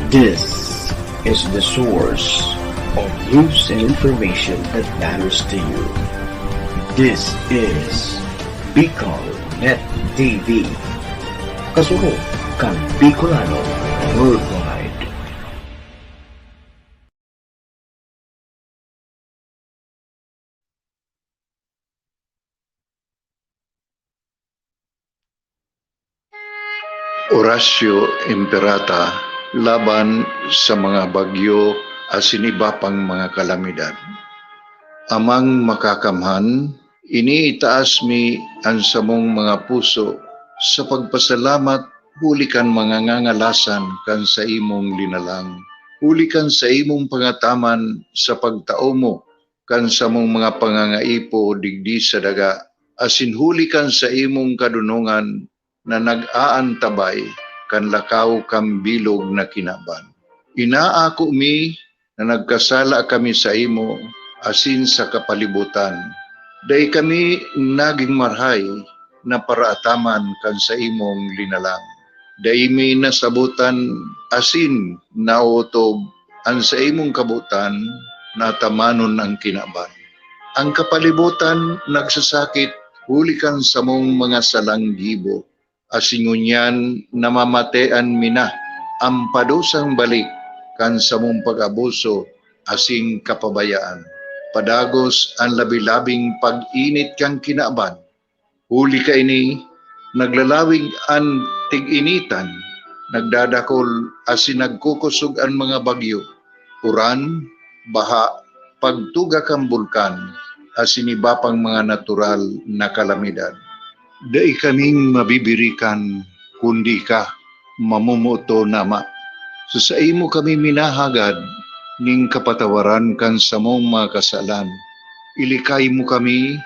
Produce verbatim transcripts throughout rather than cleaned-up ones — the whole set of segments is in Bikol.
This is the source of news and information that matters to you. This is Bicol Net T V. Kasunod kan Bicolano Worldwide. Horacio Imperata laban sa mga bagyo asin iba pang mga kalamidad. Amang Makakamhan, iniitaas mi an samong mga puso sa pagpasalamat huli kan mga ngangalasan kan saimong linalang, huli kan saimong pangataman sa pagtao mo kan samong mga pangangaipo digdi sa daga, asin huli kan saimong kadonongan na nag-aantabay kan lakaw kan bilog na kinaban. Inaako mi na nagkasala kami saimo asin sa kapalibotan. Dai kami nagin marahay na paraataman kan saimong linalang. Dai mi nasabotan asin naotob an saimong kabotan na atamanon an kinaban. An kapalibotan nagsasakit huli kan samong mga salang gibo, asin ngunyan namamatean mi na an padusang balik kan samong pag-abuso asin kapabayaan. Padagos an labi-labing pag-init kan kinaban. Huli kaini, naglalawig an tig-initan, nagdadakol asin nagkukosog an mga bagyo, uran, baha, pagtuga kan bulkan, asin iba pang mga natural na kalamidad. Dai kaming mabibirikan kundi ika, mamomoton, Ama. Sa saimo kami minahagad nin kapatawaran kan samong mga kasalan. Ilikay mo kami,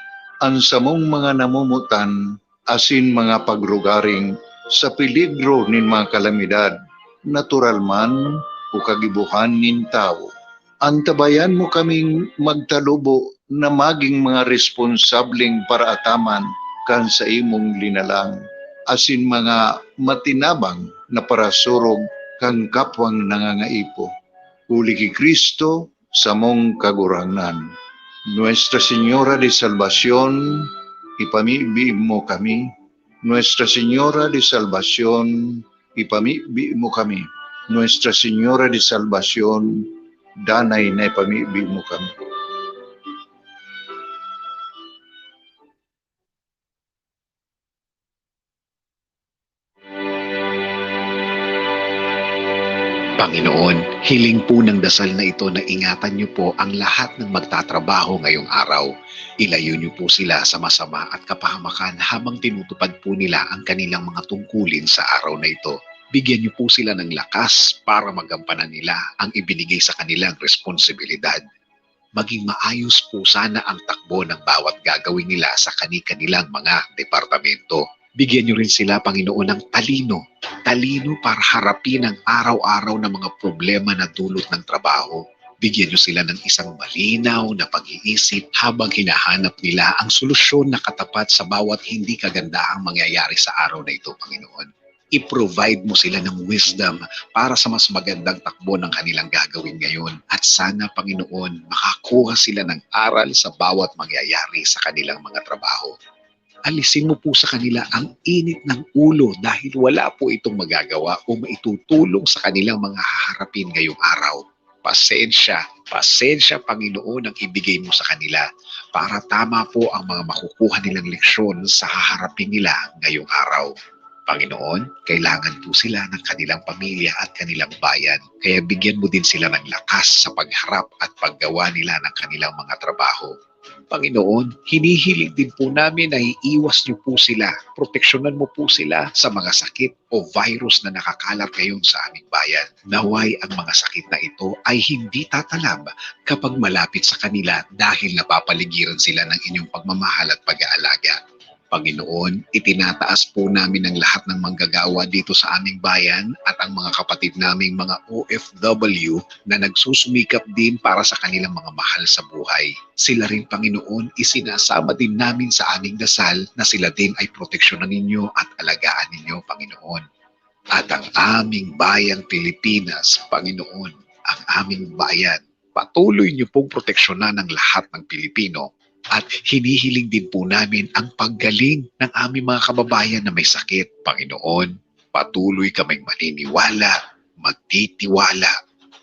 an samong mga namomotan, asin mga pagrugaring sa peligro nin mga kalamidad, natural man o kagibohan nin tawo. Antabayan mo kaming magtalubo na magin mga responsableng paraataman kan saimong linalang, asin mga matinabang na parasurog kan kapwang nangangaipo. Huli ki Cristo, samong Kagurangnan. Nuestra Señora de Salvacion, ipamibi mo kami. Nuestra Señora de Salvacion, ipamibi mo kami. Nuestra Señora de Salvacion, danay na ipamibi mo kami. Panginoon, hiling po ng dasal na ito na ingatan niyo po ang lahat ng magtatrabaho ngayong araw. Ilayo niyo po sila sa masama at kapahamakan habang tinutupad po nila ang kanilang mga tungkulin sa araw na ito. Bigyan niyo po sila ng lakas para magampanan nila ang ibinigay sa kanilang responsibilidad. Maging maayos po sana ang takbo ng bawat gagawin nila sa kani-kanilang mga departamento. Bigyan niyo rin sila, Panginoon, ng talino. Talino para harapin ang araw-araw na mga problema na dulot ng trabaho. Bigyan niyo sila ng isang malinaw na pag-iisip habang hinahanap nila ang solusyon na katapat sa bawat hindi kagandahang mangyayari sa araw na ito, Panginoon. I-provide mo sila ng wisdom para sa mas magandang takbo ng kanilang gagawin ngayon. At sana, Panginoon, makakuha sila ng aral sa bawat mangyayari sa kanilang mga trabaho. Alisin mo po sa kanila ang init ng ulo dahil wala po itong magagawa o maitutulong sa kanilang mga haharapin ngayong araw. Pasensya, pasensya, Panginoon, ang ibigay mo sa kanila para tama po ang mga makukuha nilang leksyon sa haharapin nila ngayong araw. Panginoon, kailangan po sila ng kanilang pamilya at kanilang bayan, kaya bigyan mo din sila ng lakas sa pagharap at paggawa nila ng kanilang mga trabaho. Panginoon, hinihiling din po namin na iiwas niyo po sila, proteksyonan mo po sila sa mga sakit o virus na nakakalat ngayon sa aming bayan. Naway ang mga sakit na ito ay hindi tatalab kapag malapit sa kanila dahil napapaligiran sila ng inyong pagmamahal at pag-aalaga. Panginoon, itinataas po namin ang lahat ng manggagawa dito sa aming bayan at ang mga kapatid naming mga O F W na nagsusumikap din para sa kanilang mga mahal sa buhay. Sila rin, Panginoon, isinasama din namin sa aming dasal na sila din ay proteksyonan ninyo at alagaan ninyo, Panginoon. At ang aming bayang Pilipinas, Panginoon, ang aming bayan. Patuloy niyo pong proteksyonan ang lahat ng Pilipino at hinihiling din po namin ang paggaling ng aming mga kababayan na may sakit, Panginoon. Patuloy kaming maniniwala, magtitiwala,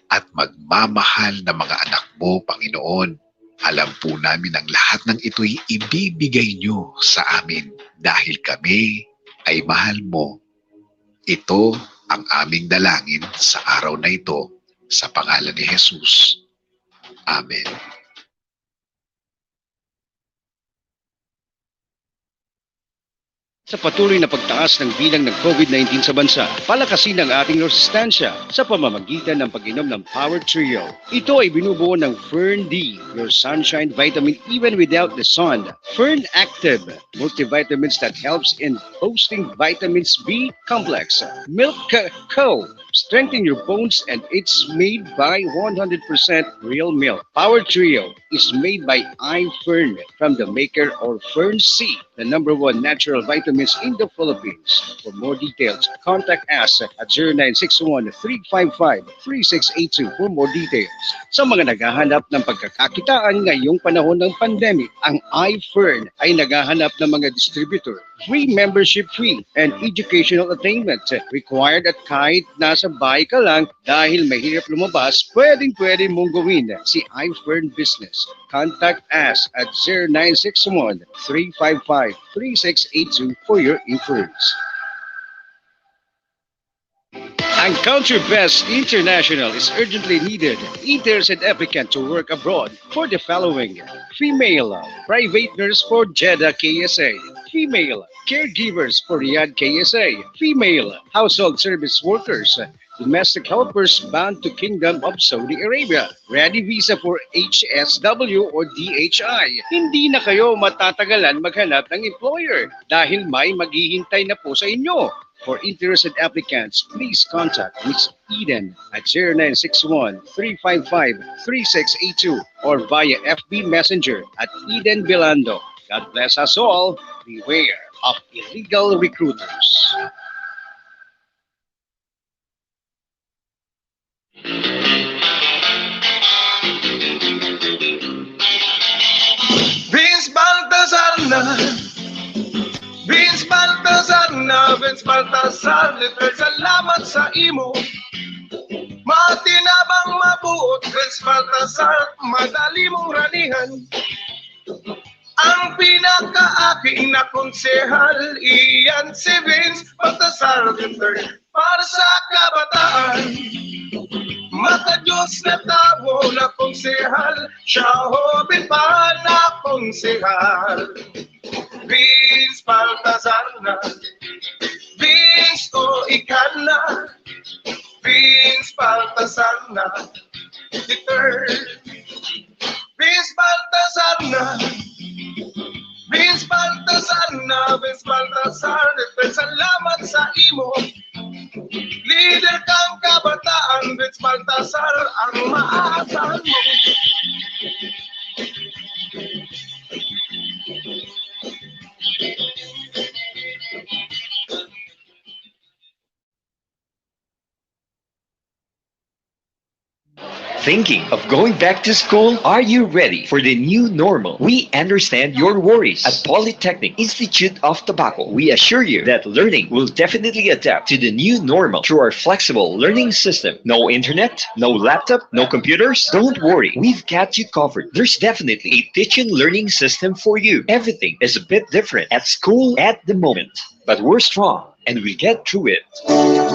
at magmamahal na mga anak mo, Panginoon. Alam po namin ang lahat ng ito'y ibibigay niyo sa amin dahil kami ay mahal mo. Ito ang aming dalangin sa araw na ito, sa pangalan ni Jesus. Amen. Sa patuloy na pagtaas ng bilang ng COVID nineteen sa bansa, palakasin ang ating resistensya sa pamamagitan ng pag-inom ng Power Trio. Ito ay binubuo ng Fern D, your sunshine vitamin even without the sun. Fern Active, multivitamins that helps in boosting vitamins B complex. Milk Co, strengthen your bones, and it's made by one hundred percent real milk. Power Trio is made by iFern from the maker of Fern C, the number one natural vitamins in the Philippines. For more details, contact us at zero nine six one, three five five, three six eight two for more details. Sa mga naghahanap ng pagkakakitaan ngayong panahon ng pandemic, ang iFern ay naghahanap ng mga distributor. Free membership fee and educational attainment required at kahit nasa bahay ka lang dahil mahirap lumabas, pwedeng-pwede mong gawin si iFern Business. Contact us at zero nine six one, three five five, three six eight two for your inquiries. Ang Country Best International is urgently needed. Interested applicant to work abroad for the following: female, private nurse for Jeddah K S A; female, caregivers for Riyadh K S A; female, household service workers, domestic helpers bound to Kingdom of Saudi Arabia. Ready visa for H S W or D H I. Hindi na kayo matatagalan maghanap ng employer dahil may maghihintay na po sa inyo. For interested applicants, please contact Miss Eden at zero nine six one, three five five, three six eight two or via F B Messenger at Eden Belando. God bless us all. Beware of illegal recruiters. Vince Baltazar na. Vince Baltazar na. Vince Baltazar, literal salamat sa imo. Matinabang, mabuot, Vince Baltazar, madali mong ranihan. Ang pinakaaki na konsehal, iyan si Vince Baltazar the third. Para sa kabataan, maka-Diyos na tawo na konsehal, siya hoben pa na konsehal. Vince Baltazar na, Vince o ika na, Vince Baltazar na, the third. Vince Baltazar na, Vince Baltazar na, Vince Baltazar, salamat sa imo. Lider kang kabataan, Vince Baltazar, ang maasahan mo. Thinking of going back to school? Are you ready for the new normal? We understand your worries. At Polytechnic Institute of Tabaco, we assure you that learning will definitely adapt to the new normal through our flexible learning system. No internet, no laptop, no computers? Don't worry, we've got you covered. There's definitely a teaching learning system for you. Everything is a bit different at school at the moment, but we're strong and we get through it.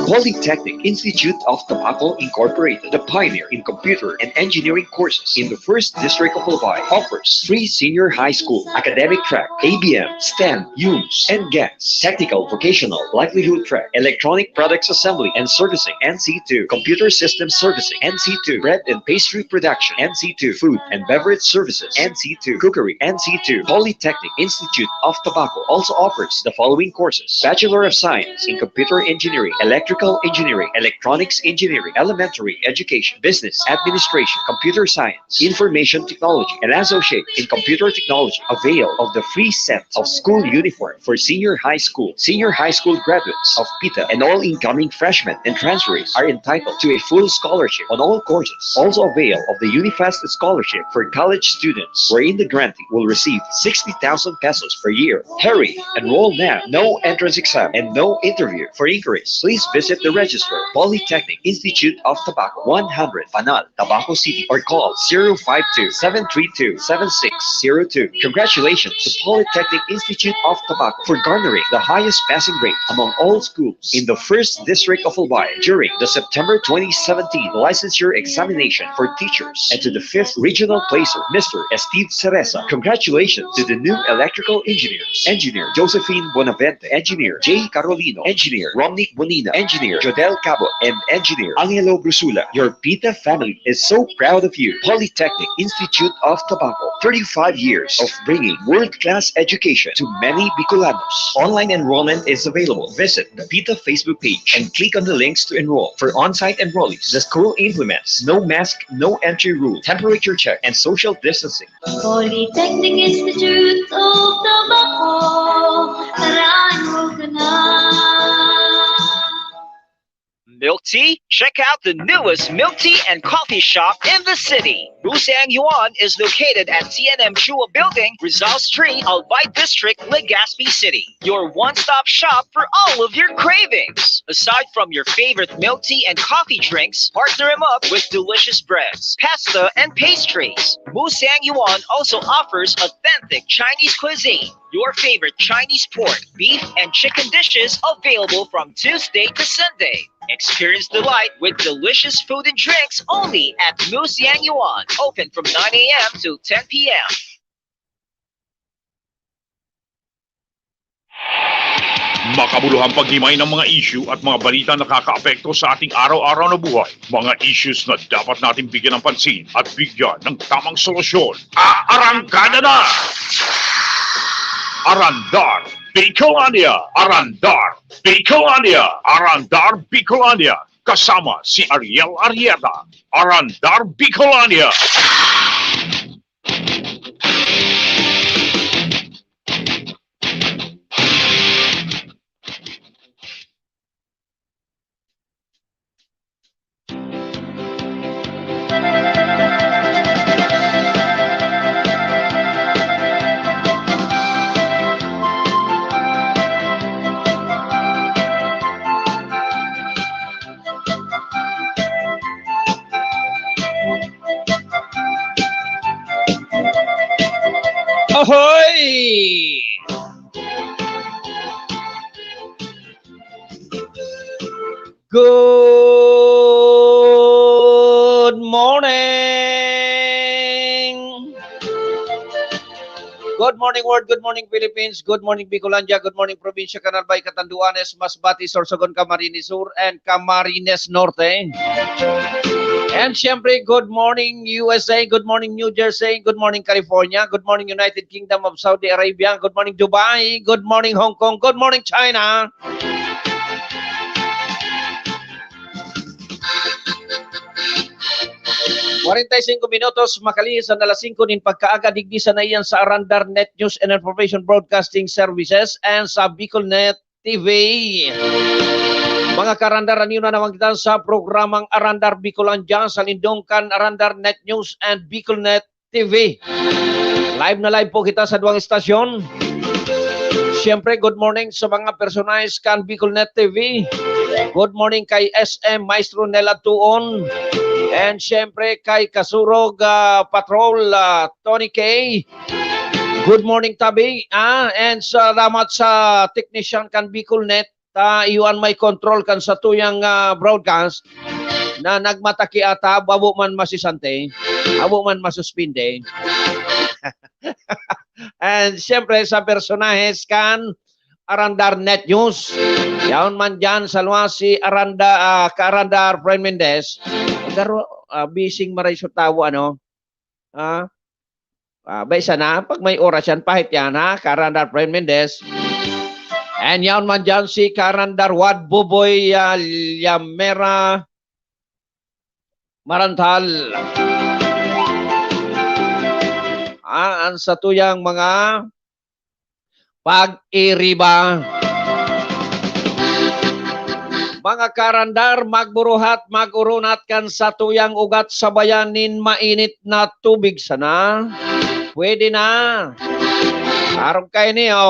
Polytechnic Institute of Tabaco Incorporated, the pioneer in computer and engineering courses in the first district of Albay, offers free senior high school, academic track, A B M, STEM, UMS, and GEMS, technical vocational livelihood track, electronic products assembly and servicing, N C two, computer system servicing, N C two, bread and pastry production, N C two, food and beverage services, N C two, cookery, N C two, Polytechnic Institute of Tabaco also offers the following courses: Bachelor of Science in computer engineering, electrical engineering, electronics engineering, elementary education, business administration, computer science, information technology, and associate in computer technology. Avail of the free set of school uniform for senior high school, senior high school graduates of PITA, and all incoming freshmen and transferees are entitled to a full scholarship on all courses. Also avail of the Unifest scholarship for college students, wherein the grantee will receive sixty thousand pesos per year. Hurry! Enroll now. No entrance exam and no interview. For inquiries, please visit the registrar, Polytechnic Institute of Tabaco, one hundred Panal, Tabaco City, or call zero five two, seven three two, seven six zero two. Congratulations to Polytechnic Institute of Tabaco for garnering the highest passing rate among all schools in the first district of Albay during the September twenty seventeen licensure examination for teachers, and to the fifth regional placer, Mister Steve Cereza. Congratulations to the new electrical engineers, Engineer Josephine Bonavente, Engineer Jay Carolino, Engineer Romnick Bonina, Engineer Jodel Cabo, and Engineer Angelo Brusula. Your PITA family is so proud of you. Polytechnic Institute of Tabaco, thirty-five years of bringing world-class education to many Bicolanos. Online enrollment is available. Visit the PITA Facebook page and click on the links to enroll. For on-site enrollees, the school implements no mask, no entry rule, temperature check, and social distancing. Polytechnic Institute of Tabaco, tara, enroll ka na. Milk tea? Check out the newest milk tea and coffee shop in the city. Musang Yuan is located at T N M Chua Building, Rizal Street, Albay District, Legazpi City. Your one-stop shop for all of your cravings. Aside from your favorite milk tea and coffee drinks, partner 'em up with delicious breads, pasta, and pastries. Musang Yuan also offers authentic Chinese cuisine. Your favorite Chinese pork, beef, and chicken dishes available from Tuesday to Sunday. Experience delight with delicious food and drinks only at Musang Yuan. Open from nine a m to ten p m. Makabuluhang paghimay ng mga isyu at mga balita na nakakaapekto sa ating araw-araw na buhay. Mga issues na dapat nating bigyan ng pansin at bigyan ng tamang solusyon. Aarangkada na! Arandar Bicolandia! Arandar Bicolandia! Arandar Bicolandia! Kasama si Ariel Arrieta. Arandar Bicolandia! Ahoy! Good morning! Good morning, world. Good morning, Philippines. Good morning, Bicolandia. Good morning, Probinsya Canal Bay, Catanduanes, Masbate, Sorsogon, Camarines Sur, and Camarines Norte. And siyempre, good morning, U S A. Good morning, New Jersey. Good morning, California. Good morning, United Kingdom of Saudi Arabia. Good morning, Dubai. Good morning, Hong Kong. Good morning, China. Kwarenta y singko minutos makalihis an alas singko nin pagkaaga, digdi sana iyan sa Arandar Net News and Information Broadcasting Services and sa Bicolnet T V. Mga karandar, an iyo na naman kita sa programang Arandar Bicolandia sa lindong kan Arandar Net News and Bicolnet T V. Live na live po kita sa duwang estasyon. Siyempre, good morning sa mga personahes kan Bicolnet T V. Good morning kay S M Maestro Nel Adtuon. And siyempre, kay Kasurog, ah, Patrol, ah, Tony K. Good morning, Tabi. Ah, and salamat sa technician kan Bicolnet. Ta iyo an may control kan satuyang, ah, broadcast na nagmataki ata, habo man masisante, habo man masuspinde. And siyempre sa personahes kan Arandar Net News. Yaon man diyan sa luwas si Aranda, ah, ka Arandar Fred Mendez. Pero, ah, bising maray sa tawo, ano? Ah, ah, bay sana, pag may oras yan, pahit yan, ha? Ka Arandar Fred Mendez. And yaon man dyan si Karan Darwad Buboy, ah, Llamera Marantal. Ah, ang satuyang mga pag-iriba. Mga karandar, magburuhat, mag-urunat kan satuyang ugat sabayan nin mainit na tubig sana. Pwede na. Arog kayo niyo.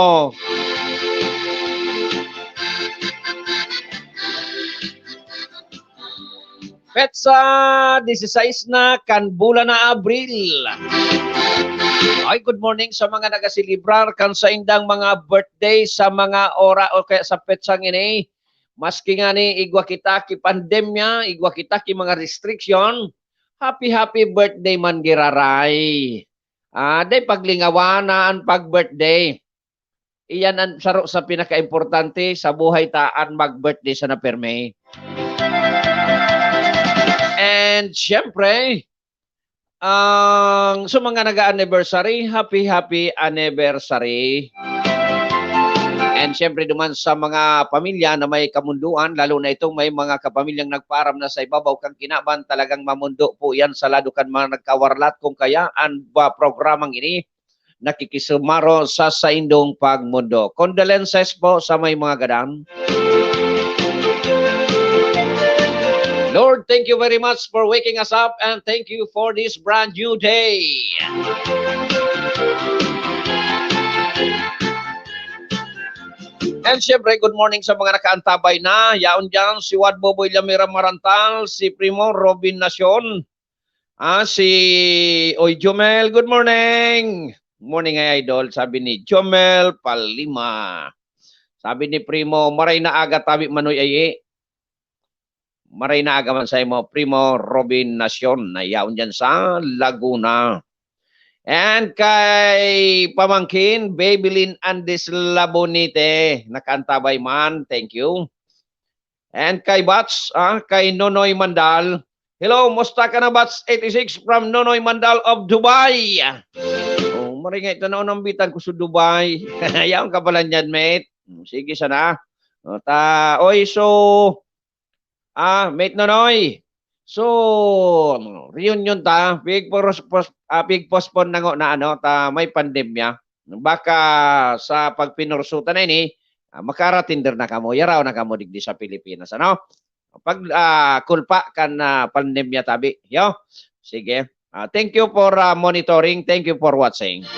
Petsa dieciséis na kan bulan na Abril. Ay, good morning sa mga nagaselebrar kan saindang mga birthday sa mga ora o kaya sa petsang ini. Maski ngani igwa kita ki pandemya, igwa kita ki mga restriction, happy, happy birthday man giraray. Ah, day paglingawan na an pag-birthday. Iyan an saro sa pinakaimportante sa buhay ta, an mag-birthday sana pirmi. And siyempre, ang sa mga nag-a-anniversary, happy, happy anniversary. And siyempre duman sa mga pamilya na may kamunduan, lalo na itong may mga kapamilyang nagpaaram na sa ibabaw kan kinaban, talagang mamundo po yan sa lado kan mga nagkawarlat. Kung kaya, ang ba programang ini nakikisumaro sa saindong pagmundo. Condolences po sa may mga gadan. Lord, thank you very much for waking us up and thank you for this brand new day. And siyempre, good morning sa mga nakaantabay na. Yaon dyan, si Wad Boboy Lamira Marantal, si Primo Robin Nacion, ah, si, oy, Jomel, good morning. Morning, ay idol, sabi ni Jomel Palima. Sabi ni Primo, maray na aga tabi manoy ay. Maray na aga man sa imo, Primo Robin Nacion, na yaon dyan sa Laguna. And kay pamangkin, Babylin Andes Labonite, nakaantabay man. Thank you. And kay Bats, ah, kay Nonoy Mandal. Hello, musta ka na, Bats eighty-six from Nonoy Mandal of Dubai? Oh, maringay ta na unang bitan ko sa Dubai. Yaon ka pala niyan, mate. Hmm, sige sana. O, ta, oy, so, ah, mate Nonoy. So, reunion ta. Pig pos-, pos-, ah, pig postpone na ngo na ano, ta may pandemya. Baka sa pagpinursutan na ini, ah, makara-tender na kamo, yaraw na kamo digdi sa Pilipinas, ano? Pag, ah, kulpa kan, ah, pandemya tabi, yo? Sige. Ah, thank you for, ah, monitoring. Thank you for watching.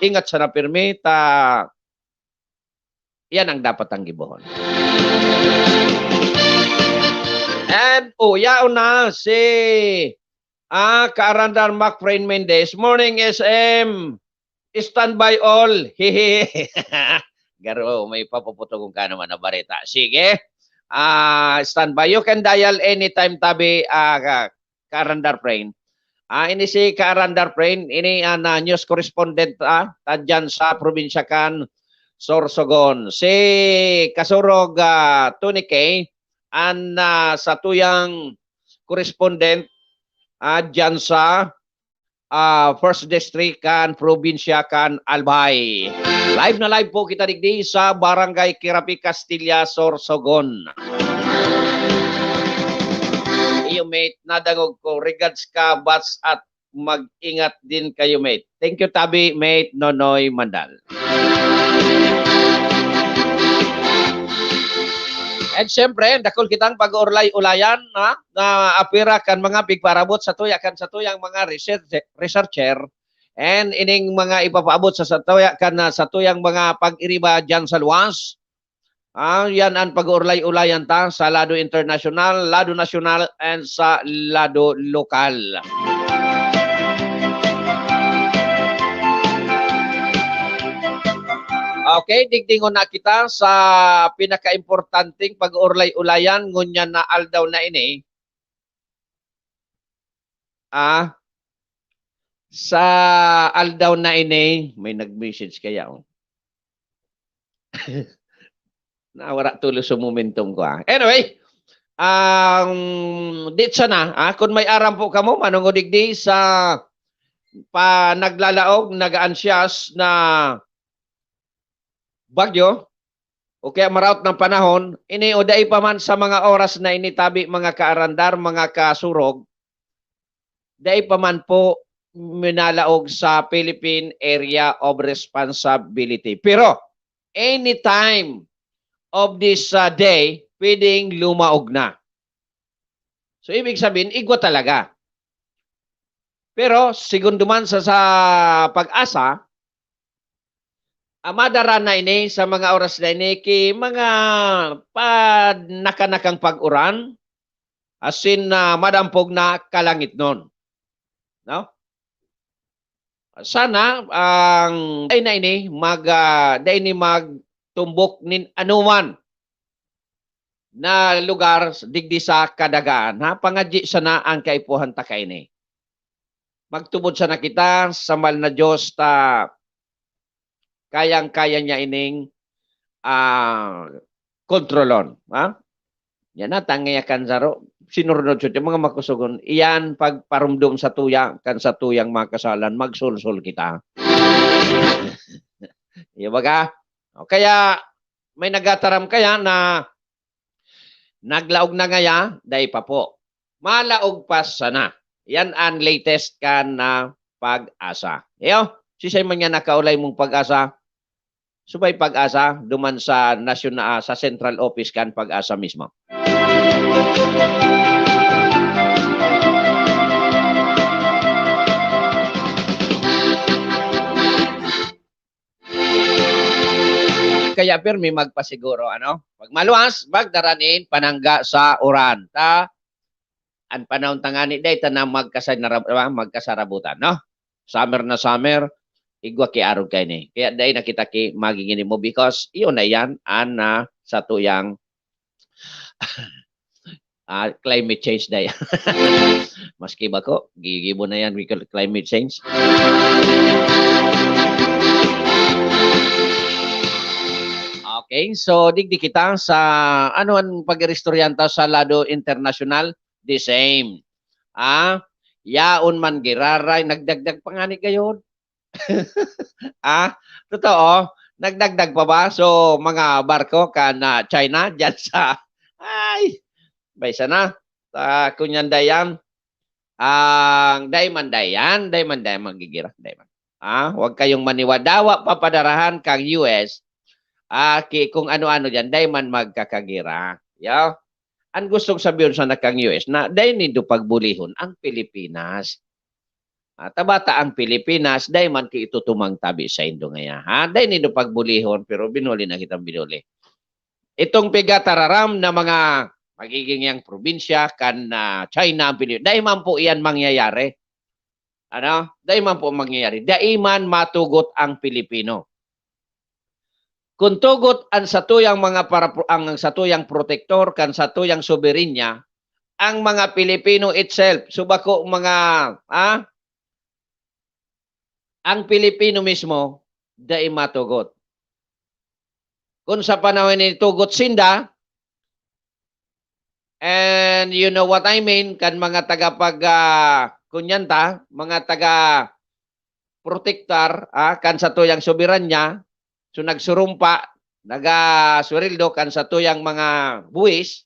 Ingat sana pirmi, ta yan ang dapat ang gibohon. And, oh, yaon na si, ah, Kaarandar Mac Fren Mendez. Morning, S M. Standby all. Hehe. Garo, may papuputogon ka naman na bareta. Sige. Ah, standby. You can dial anytime, tabi, ah, ka-, Kaarandar Fren. Ah, ini si Kaarandar Fren, ini an, ah, news correspondent, ah, ta dyan sa probinsya kan Sorsogon. Si Kasurog, ah, Tony K, an, ah, satuyang correspondent, ah, dyan sa, ah, First District kan probinsya kan Albay. Live na live po kita digdi sa Barangay Kirapi, Castilla, Sorsogon. Iyo, mate, nadangog ko. Regards ka, Bats, at mag-ingat din kayo, mate. Thank you, tabi, mate Nonoy Mandal. And siyempre, dakul kitang pag-uurlay-ulayan, ha, na apira kan mga pigparabot sa tuya, kan sa tuyang mga research-, researcher. And ining mga ipapaabot sa, sa tuya, kan, ah, sa tuyang mga pag-iriba dyan sa luwas. Ah, yan ang pag-uurlay-ulayan ta sa lado internasyonal, lado nasyonal, and sa lado lokal. Okay, digdingon na kita sa pinakaimportanteng pag-uurlay-ulayan ngunyan na aldaw na ini. Ah, sa aldaw na ini, may nag-message kaya, oh. Nawara tulos sa momentum ko, ah. Anyway, ang ditsa na, ah, kung may aram po kamo, manungo digdi sa pa naglalaog, nag-aansyas na bagyo, o kaya maraot ng panahon, ini o dai pa man sa mga oras na ini tabi, mga kaarandar, mga kasurog, dai pa man po minalaog sa Philippine Area of Responsibility. Pero anytime of this, ah, day, pwedeng lumaog na. So, ibig sabihin, igwa talaga. Pero, segundo man sa, sa PAGASA, ah, madara na ini sa mga oras na ini ki mga panakanakang pag-uran, asin, ah, madampog na kalangitnon. No? Sana ang dai na ini mag, ah, dai ini magtumbok nin anoman na lugar digdi sa kadagaan, ha? Pangadyi sana ang kaipuhan ta kaini. Magtubod sana kita sa mahal na Diyos ta kayang-kaya niya ining, ah, kontrolon, ha? Yan na, tangay kan saro. Sinurnod sa mga makusugon. Iyan pagparumdom sa tuya, kan sa tuyang mga kasalan, magsulsol kita. Iya baga? O kaya, may nagataram kaya na naglaog na ngaya, dai pa po. Malaog pa sana. Yan ang latest kan na PAGASA. Iyo, sisay man nga nakaulay mong PAGASA, subay PAGASA, duman sa nasyona-, sa central office kan PAGASA mismo. Kaya pirmi magpasiguro, ano? Pag maluwas, magdara nin panangga sa uran. Ta, an panahon tangani, dai ta na magkasay-, narab-, ah, magkasarabutan, no? Summer na summer, igwa ki arog kaini. Kaya dai na kita ki magiging mo because iyon na yan, an, ah, sa tuyang, ah, climate change na yan. Maski ba ko, gigibo na yan, we call climate change. Okay, so digdi kita sa, ano an pag-iristoryan ta sa lado internasyonal? The same. Ah, yaon man giraray, nagdagdag pa ngani gayod. Ah, totoo, nagdagdag pa ba? So, mga barko kan, ah, China diyan sa, ay, may sana. Ta, kunyan dayan, ang dai man dayan, dai man dayan magigira, dai man. Ah, wag kayong maniwadawa, papadarahan kang U S, ah, ki-, kung ano-ano diyan, dai man magkakagira. Yo? An gustong sabihon sana kang U S na dai nindo pagbulihon ang Pilipinas. Ah, tabata ang Pilipinas, dai man ki itutumang tabi saindo ngaya, ha? Dai nindo pagbulihon, pero binuli na kitang binuli. Itong pigatararam na mga magiging yang probinsya kan, ah, China ang Pilipinas, dai man po iyan mangyayari. Ano? Dai man po mangyayari. Dai man matugot ang Pilipino. Kun tugot an satuyang mga para-, ang satuyang protektor kan satuyang soberanya, ang mga Pilipino itself, so bako mga, ah, ang Pilipino mismo, dai matugot. Kun sa panahon ni tugot sinda, and you know what I mean, kan mga taga pag, ah, kunyan ta, mga taga protektar, ah, kan satuyang soberanya, so nagsurumpa, nagasweldo kan satuyang mga buwis,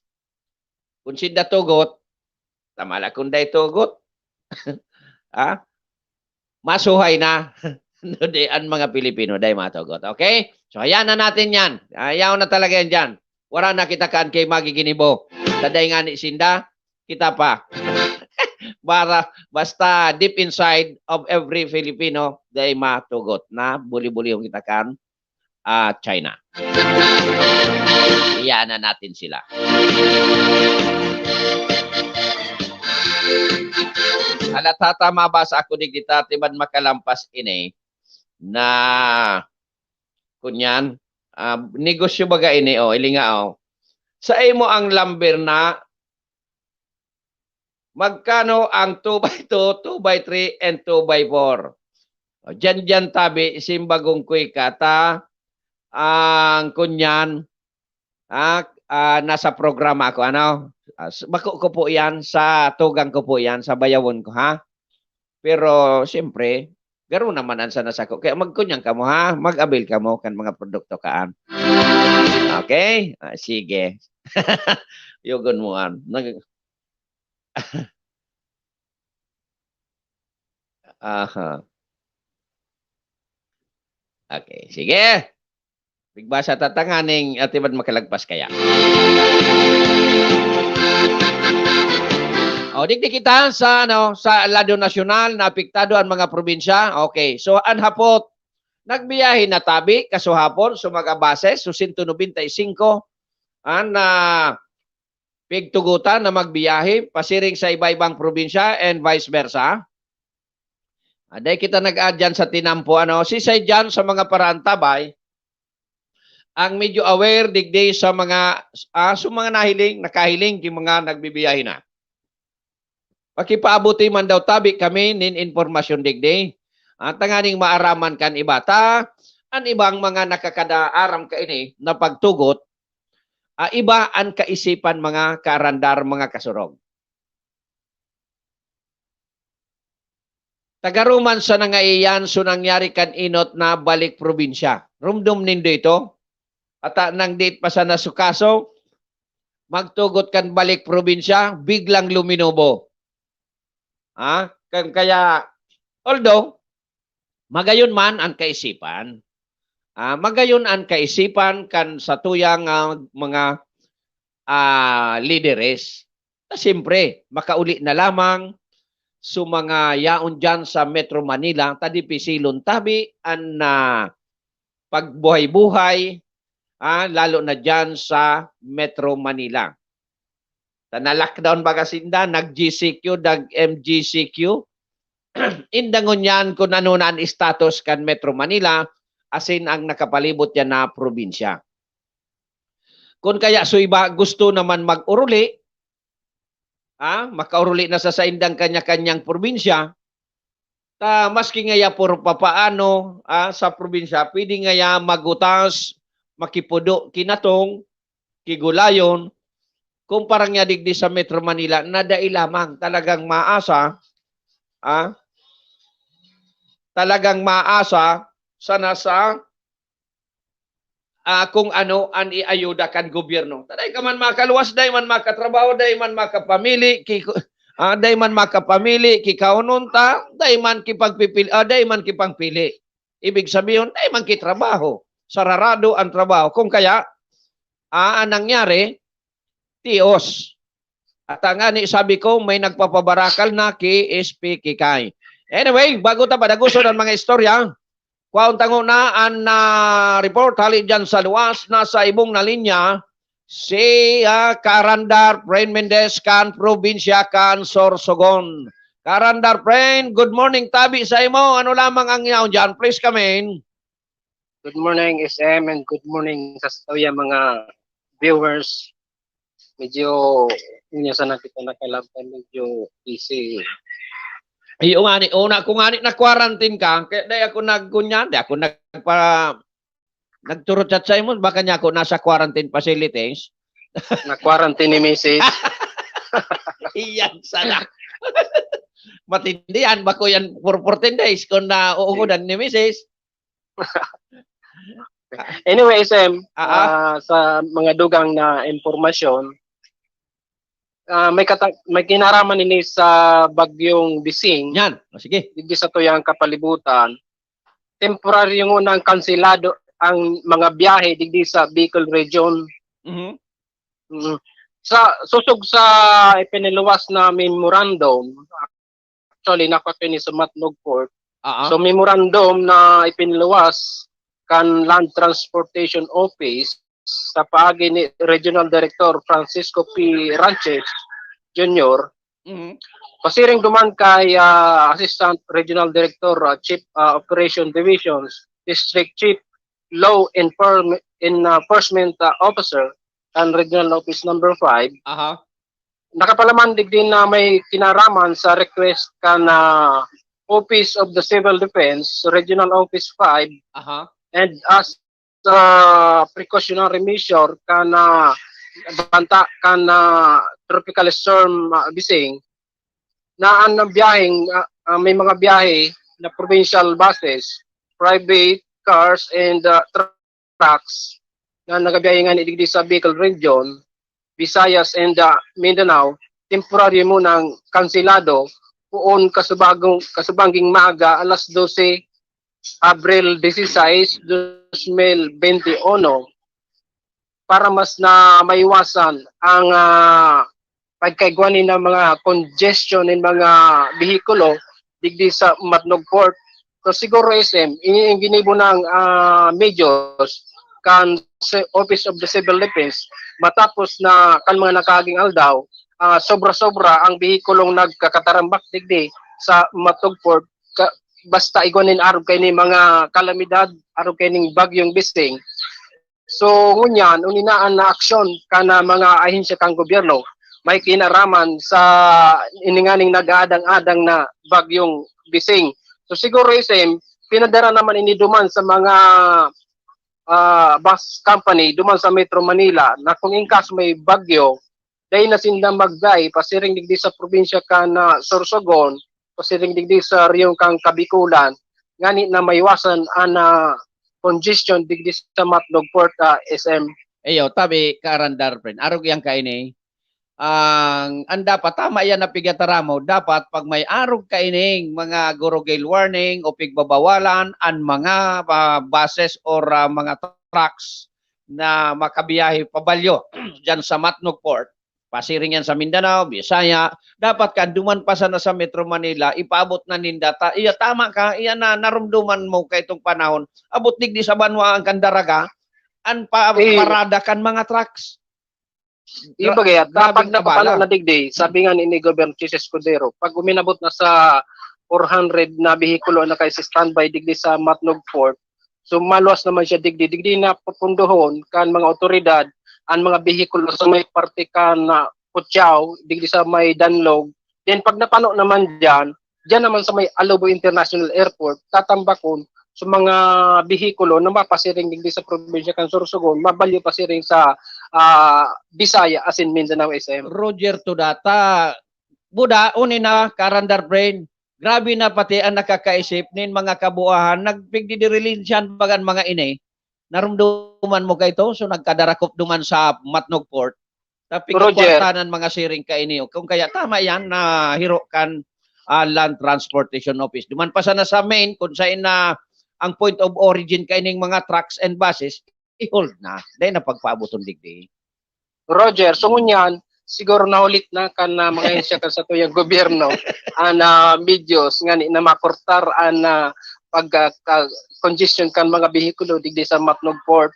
kun sinda tugot, tamala kun dai tugot, ah, masuhay na. No, di, an mga Pilipino, dai matugot. Okay? So, hayaan na natin yan. Ayaw na talaga yan dyan. Wala na kita kaan ki magiginibo. Taday nga ni sinda, kita pa. Bara, basta deep inside of every Filipino, dai matugot na buli-bulihon kita kan, ah, China. Hayaan na natin sila. Halatata, mabasa ako digdi ta, timan makalampas ini na, kunyan, ah, negosyo baga ini, oh, ilinga, oh. Sa imo ang lumber na, magkano ang two by two, two by three, and two by four? O, diyan, diyan tabi, simbagong kuy ka, ta, ang kunyan, ah, ah, nasa programa ako, ano? Ah, s-, bako ko po yan, sa tugang ko po yan, sa bayawon ko, ha? Pero, siyempre, Garo naman an sana sako. Kaya magkunyang kamo, ha? Mag-avail kamo kan mga produkto kaan. Okay? Ah, sige. Yugon mo an. Nag- Aha. Okay, sige. Pigbasa ta tanganing atiman makalagpas kaya. O, digdi kita sa, ano, sa lado nasyonal na apektado ang mga probinsya. Okay. So, an hapot, nagbiyahe na tabi, kasuhapon, so mga bases, so sento nobenta y singko, an, ah, pigtugutan na magbiyahe pasiring sa iba-ibang probinsya and vice versa. Ah, dai kita nag-aad dyan sa tinampo, ano. Sisay dyan sa mga paraantabay, ang medyo aware digdi sa mga, ah, sa mga nahiling, nakahiling ki mga nagbibiyahe na. Pakipaabuti man daw tabi kami nin impormasyon digdi. At tanganing maaraman kan iba ta, an ibang mga nakakadaaram kaini na pagtugot, ah, iba an kaisipan, mga kaarandar, mga kasurog. Tagaroman sa nangaiyan, so nangyari kan inot na balik probinsya. Rumdom nindo ito? Ata nang diit pa sana su kaso, magtugot kan balik probinsya, biglang luminobo. Ah, kan kaya, although, magayon man an kaisipan. Ah, magayon an kaisipan kan satuyang, ah, mga, ah, lideres. Ta siyempre, makauli na lamang so mga yaon diyan sa Metro Manila, ta dipisilon tabi an, ah, pagbuhay-buhay, ah, lalo na diyan sa Metro Manila. Ta na-lockdown baga sinda, nag-G C Q, nag-M G C Q. Inda ngunyan kun ano na an status kan Metro Manila, asin ang nakapalibot diyan na probinsya. Kun kaya so iba gusto naman mag-oruli, ah, makaoruli na sa saindang kanya-kanyang probinsya, ta maski ngaya por papaano, ah, sa probinsya, pwede ngaya magutas, makipudo, kinatong, kigulayon, kumpara ngaya digdi sa Metro Manila na dai lamang talagang maasa, ah, talagang maasa sana sa, ah, kung ano an iayuda kan gobyerno. Ta dai ka man makaluwas, dai man makatrabaho, dai man makapamili, ki-, ah, dai man makapamili, kikaonon ta, dai man kipagpipili, ah, dai man kipangpili. Ibig sabihon, dai man kitrabaho. Sararado an trabaho. Kung kaya, ah, an nangyari, tios. At ngani, sabi ko, may nagpapabarakal na ki S P Kikay. Anyway, bago ta padaguson ang mga istorya, kwaon tango na an, ah, report hali dyan sa luwas. Nasa ibong na linya si, ah, Karandar Pren Mendez kan probinsya kan Sorsogon. Karandar Pren, good morning, tabi sa imo. Ano lamang ang yaon dyan? Please come in. Good morning, S M, and good morning sa satuyang mga viewers. Medyo, yun yung sana kita nakalabtan, medyo busy. Iyo nga ni, una ko nga ni na-quarantine ka, kaya dai ako nagkunyan, dai ako nagpa-, nagturot chat sa imo, baka niya ako nasa quarantine facilities. Na-quarantine ni misis. Iyan sana. Matindi yan, bako yan for fourteen days kung nauungodan ni misis. Anyway, S M, Ah, ah. ah, sa mga dugang na impormasyon, ah, may kata-, may kinaraman ini sa bagyong Bising. Yan. O, sige. Digdi sa tuyang kapalibutan, temporaryo ngunang kanselado ang mga biyahe digdi sa Bicol Region. Mhm. Mm. Sa, sosog sa ipiniluwas na memorandum, actually, nako ito ni sa Matnog Port. Ah, ah. So, memorandum na ipiniluwas kan Land Transportation Office sa paagi ni Regional Director Francisco P. Ranches Junior, Mhm. pasiring duman kay, ah, Assistant Regional Director, ah, Chief, ah, Operation Divisions, District Chief, Law Enform-, Enforcement, ah, Officer, kan Regional Office Number Five, Aha. nakapalaman digdi na may kinaraman sa request kan, ah, Office of the Civil Defense, Regional Office Five, Aha. and as a precautionary measure kan, ah, banta kan, ah, Tropical Storm, ah, Bising, na an biyaheng, ah, ah, may mga biyahe na provincial buses, private cars, and, ah, trucks na nagabiyahe ngani digdi sa Bicol Region, Visayas, and, ah, Mindanao, temporaryo munang kanselado poon kasubagong, kasubangging maaga, alas dose, Abril dieciséis, dos mil veintiuno, para mas na maiwasan ang, ah, pagkaigwa nin mga congestion nin mga behikulo digdi sa Matnog Port. So, siguro, S M, ini ang ginibo ng, ah, medyos kan si-, Office of the Civil Defense matapos na kan mga nakaaging aldaw, ah, sobra-sobra ang behikulong nagkakatarambak digdi sa Matnog Port, ka-, basta igwa nin arog kaini mga kalamidad, arog kaining Bagyong Bising. So, ngunyan, uninaan na aksyon kan, ah, mga ahensya kan gobyerno may kinaraman sa ininganing nag-aadang-adang na Bagyong Bising. So, siguro, S M, pinadara naman ini duman sa mga, ah, bus company duman sa Metro Manila na kung in case may bagyo, dai na sinda magbiyahe pasiring digdi sa probinsya kan, ah, Sorsogon, pasiring digdi sa rehiyon kan Kabikulan, ngani na maiwasan an, ah, congestion digdi sa Matnog Port, ah, S M. Iyo, tabi, Karandar, friend. Arog yan kaini. Ang, ang dapat, tama yan na pigataram mo, dapat pag may arog kaining mga gurugil warning o pigbabawalan, ang mga, ah, buses or, ah, mga trucks na makabiyahe pabalyo diyan sa Matnog Port, pasiring yan sa Mindanao, Bisaya, dapat kan duman pa sana sa Metro Manila, ipaabot na ninda ta. Iya, tama ka, iya na, narumduman mo kaitong panahon, abot digdi sa banwaan kan Daraga, an pa-, Eh. parada kan mga trucks. Gra-, Iba gayat, grabeng kapag napapano abala. na digdi, sabi nga ni, ni Governor Chiz Escudero, pag uminabot na sa four hundred na behikulo na kay sa standby digdi sa Matnog Port, so maluwas naman siya digdi. Digdi na pupundohon kan mga otoridad ang mga behikulo sa may parte kan, ah, Cutiao, digdi sa may Danlog. Then pag napano naman diyan, diyan naman sa may Alobo International Airport, tatambakon sa mga behikulo na mapasiring digdi sa probinsya kan Sorsogon, mabalyo pasiring sa, ah, Bisaya asin Mindanao, S M. Roger Tudata, buda, uni na, Karandar Brain. Grabe na pati ang nakakaisip nin mga kabuahan, nagpigdidirilinsyan bagan mga ini. Narumduman mo kaito? So, nagkadarakop duman sa Matnog Port. Tapigkwartanan mga siring kaini. Kung kaya tama yan na hiro kan, ah, Land Transportation Office. Duman pa sana sa main, kung saan na ang point of origin kaining mga trucks and buses, i-hold na. Dahil na pagpaaboton digdi. Roger, so ngunyan, siguro nahulit na kan, ah, mga ahensya kan satuyang gobyerno, an, ah, medyos ngani na makurtar an, ah, pag, ah, ka-, congestion kan mga behikulo digdi sa Matnog Port.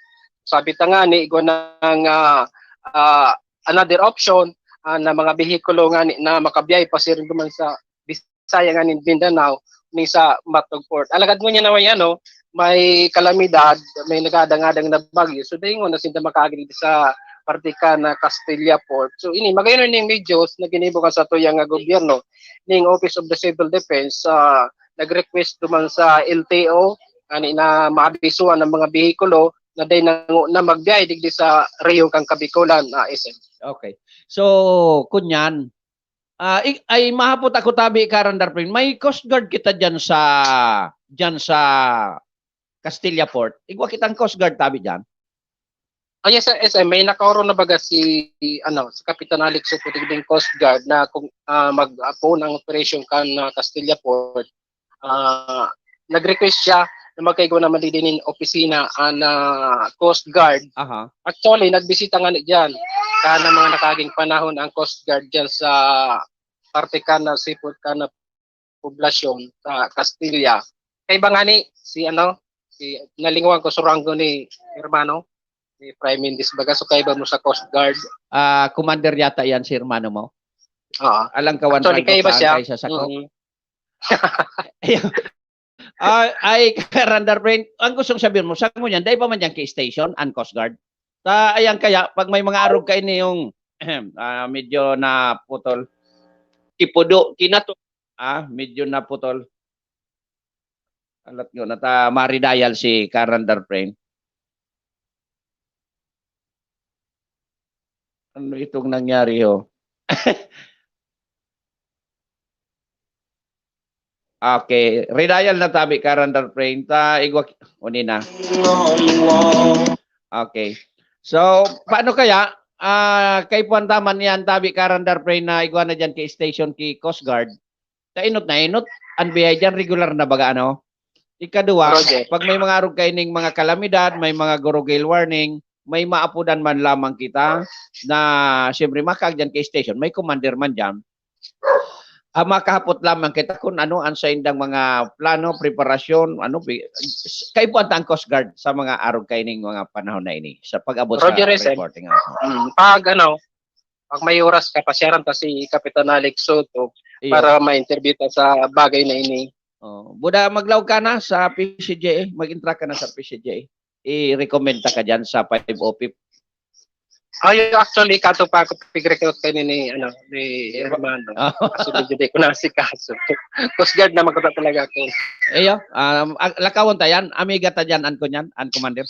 Sabi ta ngani, igwa nang, ah, ah, another option, ah, na mga behikulo ngani na makabiyahe pasiring duman sa Bisaya nganing Mindanao, ni sa Matnog Port. Alagad ngunyan na may ano, may kalamidad, may nag-aadang-adang na bagyo. So, dai ngona sinda makaagi sa parte kan, ah, Castilla Port. So, ini, magayon ning medyos na ginibo kan satuyang, ah, gobyerno, ning Office of the Civil Defense, ah, nag-request duman sa L T O, ani na maabisuhan ang mga behikulo na dai na, na magbiyahe digdi sa rehiyon kan Kabikulan, ah, S M. Okay. So, kunyan, ah, i-, ay mahapot ako tabi, Karandar Prin, may Coast Guard kita diyan sa, diyan sa Castilla Port. Igwa kitang Coast Guard tabi diyan. Ah, yes, sir, S M, may nakaoro na baga si, ano, si Kapitan Alex Suputig ding Coast Guard na kung, ah, mag-apo ng operation kan, ah, Castilla Port. Ah, nag-request siya na magkaigwa naman digdi nin opisina an, ah, Coast Guard. Aha. Actually, nagbisita ngani diyan kan mga nakaaging panahon ang Coast Guard diyan sa parte kan, ah, seaport kan, ah, poblasyon sa Castilla. Kaiba ngani si, ano, si, nalingawan ko, Suranggo ni hermano, ni Prime Mendez baga, so kaiba mo sa Coast Guard. Ah, commander yata yan si hermano mo? Oo. Alang kawan Actually, Franco kaiba Clan siya. Kaysa sa ko. Mm. Ayun. Ah, ay, Karandar Brain, ang gustong sabihin mo, sa ngunyan, dai pa man diyan ki-station an Coast Guard. Ta, ayan kaya, pag may mga arog kaini yung, ah, medyo naputol. Kipudo, kinato-, ah, medyo naputol. Alat nyo, nata, maridayal si Karandar Brain. Ano itong nangyari, ho? Okay. Redial na tabi ka, Radar Friend. Ta, igwa, uni na. Okay. So, paano kaya? Ah, kay puwan taman yan, tabi ka, Radar Friend, na igwa na dyan kay station, kay Coast Guard. Ta inot na inot, ang biyahe dyan, regular na baga, ano? Ikaduwa, Roger. Pag may mga arog kaining mga kalamidad, may mga gurugil warning, may maapodan man lamang kita na, siyempre, makag dyan kay station, may commander man dyan. Ah, makahapot lamang kita kung ano ang saindang mga plano, preparasyon, ano, pi-, kaipuhan ta ang Coast Guard sa mga arog kaining mga panahon na ini, sa pag-abot sa Roger S M. Reporting. Mm, pag ano, pag may oras ka, pasyaran ta si Kapitan Alex Soto Iyo. Para ma-interview ta sa bagay na ini. Oh, buda, maglaog ka na sa P C G A, mag-intra ka na sa P C G A. I-recommend ta ka dyan sa five oh fifth. Ay, actually, kato pa ako pig-recruit kayo ni, ni, ano, ni Di ba? Hermano. Ah. Kaso medyo di ko na si kaso. Coast Guard na magkata talaga ako. Iyo, um, ag-, lakawon ta yan. Amiga ta dyan, an ko niyan, an commander.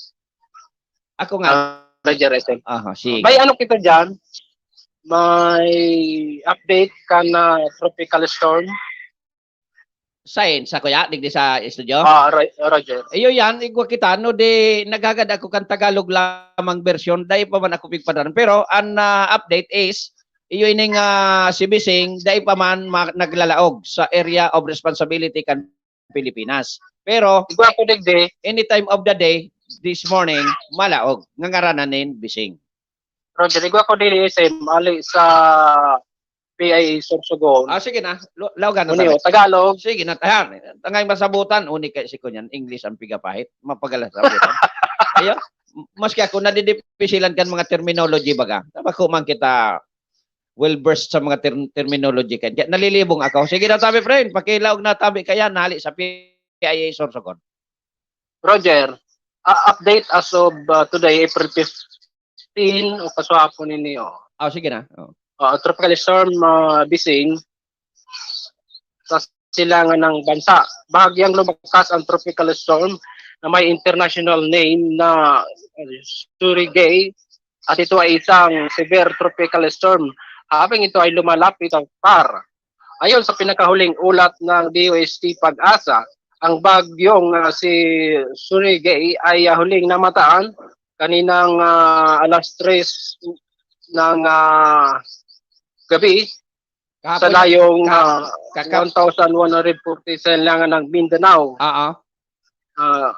Ako nga. Ah, Roger S M. Aha, sige. May ano kita dyan? May update ka na tropical storm? Sain, sa kuya, digdi sa studio? Ah, Ro-, Roger. Iyo yan, igwa kita, no, di naghagad ako kan Tagalog lamang version, dai pa man ako pigpadaran. Pero an, ah, update is, iyo ining, ah, si Bising, dai pa man ma-, naglalaog sa area of responsibility kan Pilipinas. Pero, Igwa ko digdi. Any time of the day, this morning, malaog, ngangaranan nin Bising. Roger, igwa ko digdi, S M, ali sa P I A Sorsogon. Ah, sige na. Lo-, laogan na Uni, tabi. O, Tagalog. Sige na, ayan. Tangay masabutan, uni kay si Kunyan, English ang pigapahit. Mapagalas sabutan. Ayo, maski ako, nadidipisilan kan mga terminology baga. Tama ko man kita well versed sa mga ter-, terminology kan. Kaya nalilibong ako. Sige na, tabi, friend. Pakilaog na tabi kaya, nali sa P I A Sorsogon. Roger, ah, update as of, ah, today, April fifteen, o kaswapon ini, oh. Oh, sige na. Oh. Ah, Tropical Storm, ah, Bising, sa silangan ng bansa. Bahagyang lumakas ang tropical storm na may international name na, uh, Surigae, at ito ay isang severe tropical storm habang ito ay lumalapit sa PAR. Ayon sa pinakahuling ulat ng D O S T PAGASA, ang bagyong, ah, si Surigae ay, ah, huling namataan kaninang, ah, alas tres ng, ah, gabi sa Kahapon, layong, ka-, ah, kaka- one thousand one hundred forty sa silangan ng Mindanao. Oo. Ah,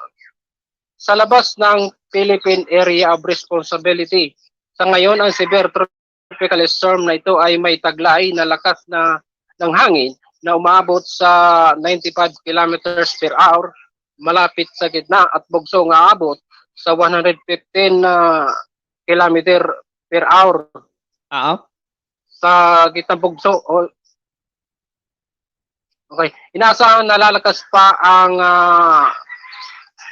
sa labas ng Philippine Area of Responsibility. Sa ngayon, ang severe tropical storm na ito ay may taglay na lakas na ng hangin na umaabot sa ninety-five kilometers per hour, malapit sa gitna, at bugso nga aabot sa one hundred fifteen na kilometer per hour. Oo. Sa gitnang bugso, o, okay. Inaasahan na lalakas pa ang, ah,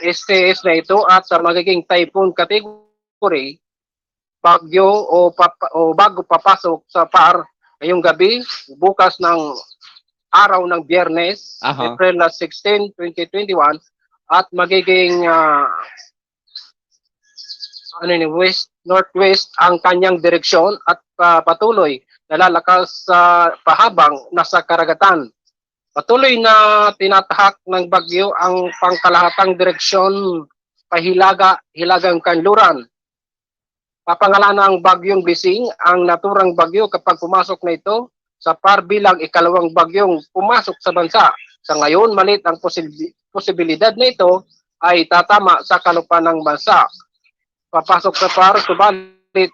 S T S na ito at, ah, magiging typhoon category, bagyo o papa-, o bago papasok sa PAR ngayong gabi, bukas ng araw ng Biyernes, Aha. April sixteen, twenty twenty-one, at magiging, ah, ano ni, west, northwest ang kanyang direksyon at pa-, patuloy na lalakas sa pahabang nasa karagatan. Patuloy na tinatahak ng bagyo ang pangkalahatang direksyon pahilaga, hilagang kanluran. Papangalanan ng bagyong Bising ang naturang bagyo kapag pumasok na ito sa PAR bilang ikalawang bagyong pumasok sa bansa. Sa ngayon, maliit ang posibi-, posibilidad na ito ay tatama sa kalupa ng bansa. Papasok sa PAR, subalit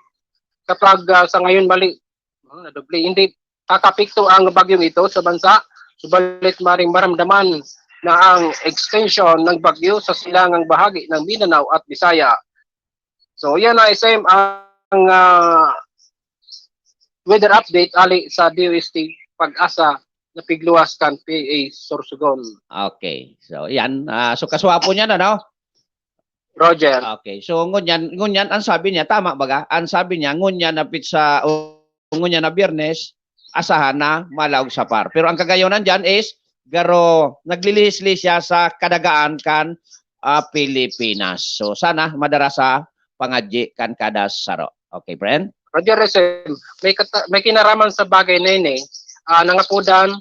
kapag, ah, sa ngayon, mali-, oh, nadoble, hindi kakapekto ang bagyong ito sa bansa, subalit maring maramdaman na ang extension ng bagyo sa silangang bahagi ng Mindanao at Bisaya. So, yan na, S M, ang, ah, weather update ali sa D O S T PAGASA na pigluwas kan P A Sorsogon. Okay. So, yan. Ah, so, kaswapo niyan, ano? Roger. Okay. So, ngunyan, ngunyan, ang sabi niya, tama baga? Ang sabi niya, ngunyan na pizza, o ngunyan na Biyernes, asahan na malaog sa PAR. Pero ang kagayonan dyan is, garo, naglilihis-lihis siya sa kadagaan kan, ah, Pilipinas. So, sana madara sa pangadyi kan kada saro. Okay, friend? Roger, S M, may kata-, may kinaraman sa bagay na ini, ah, nangapodan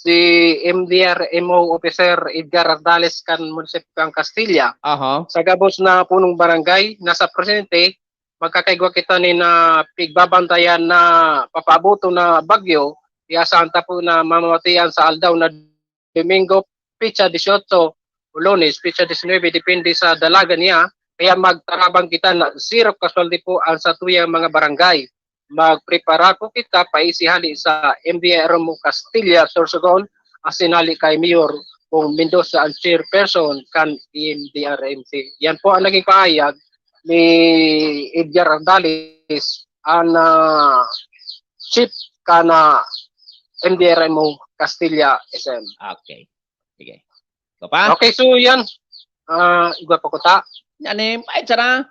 si M D R M O Officer Edgar Ardales kan munisipyo kan Castilla. Aha. Sa gabos na punong barangay, nasa presente, magkakaigwa kita ni na pigbabantayan na papaaboton na bagyo, iasahan ta po na mamamatian sa aldaw na Domingo, petsa dieciocho, o Lunes, petsa diecinuebe, depende sa dalaga niya. Kaya magtarabang kita na zero casualty po ang satuyang mga barangay. Magprepara po kita paisi hali sa M D R M O Castilla, Sorsogon, asin hali kay Mayor Bong Mendoza, ang chairperson kan M D R M C. Yan po ang naging pahayag ni Edgar Ardales, ang, ah, chief kan, ah, M D R M O Castilla S M. Okay. Sige. Ikaw pa? Okay, so yan. Ah, igwa pa ko ta. Yan eh, pait sana.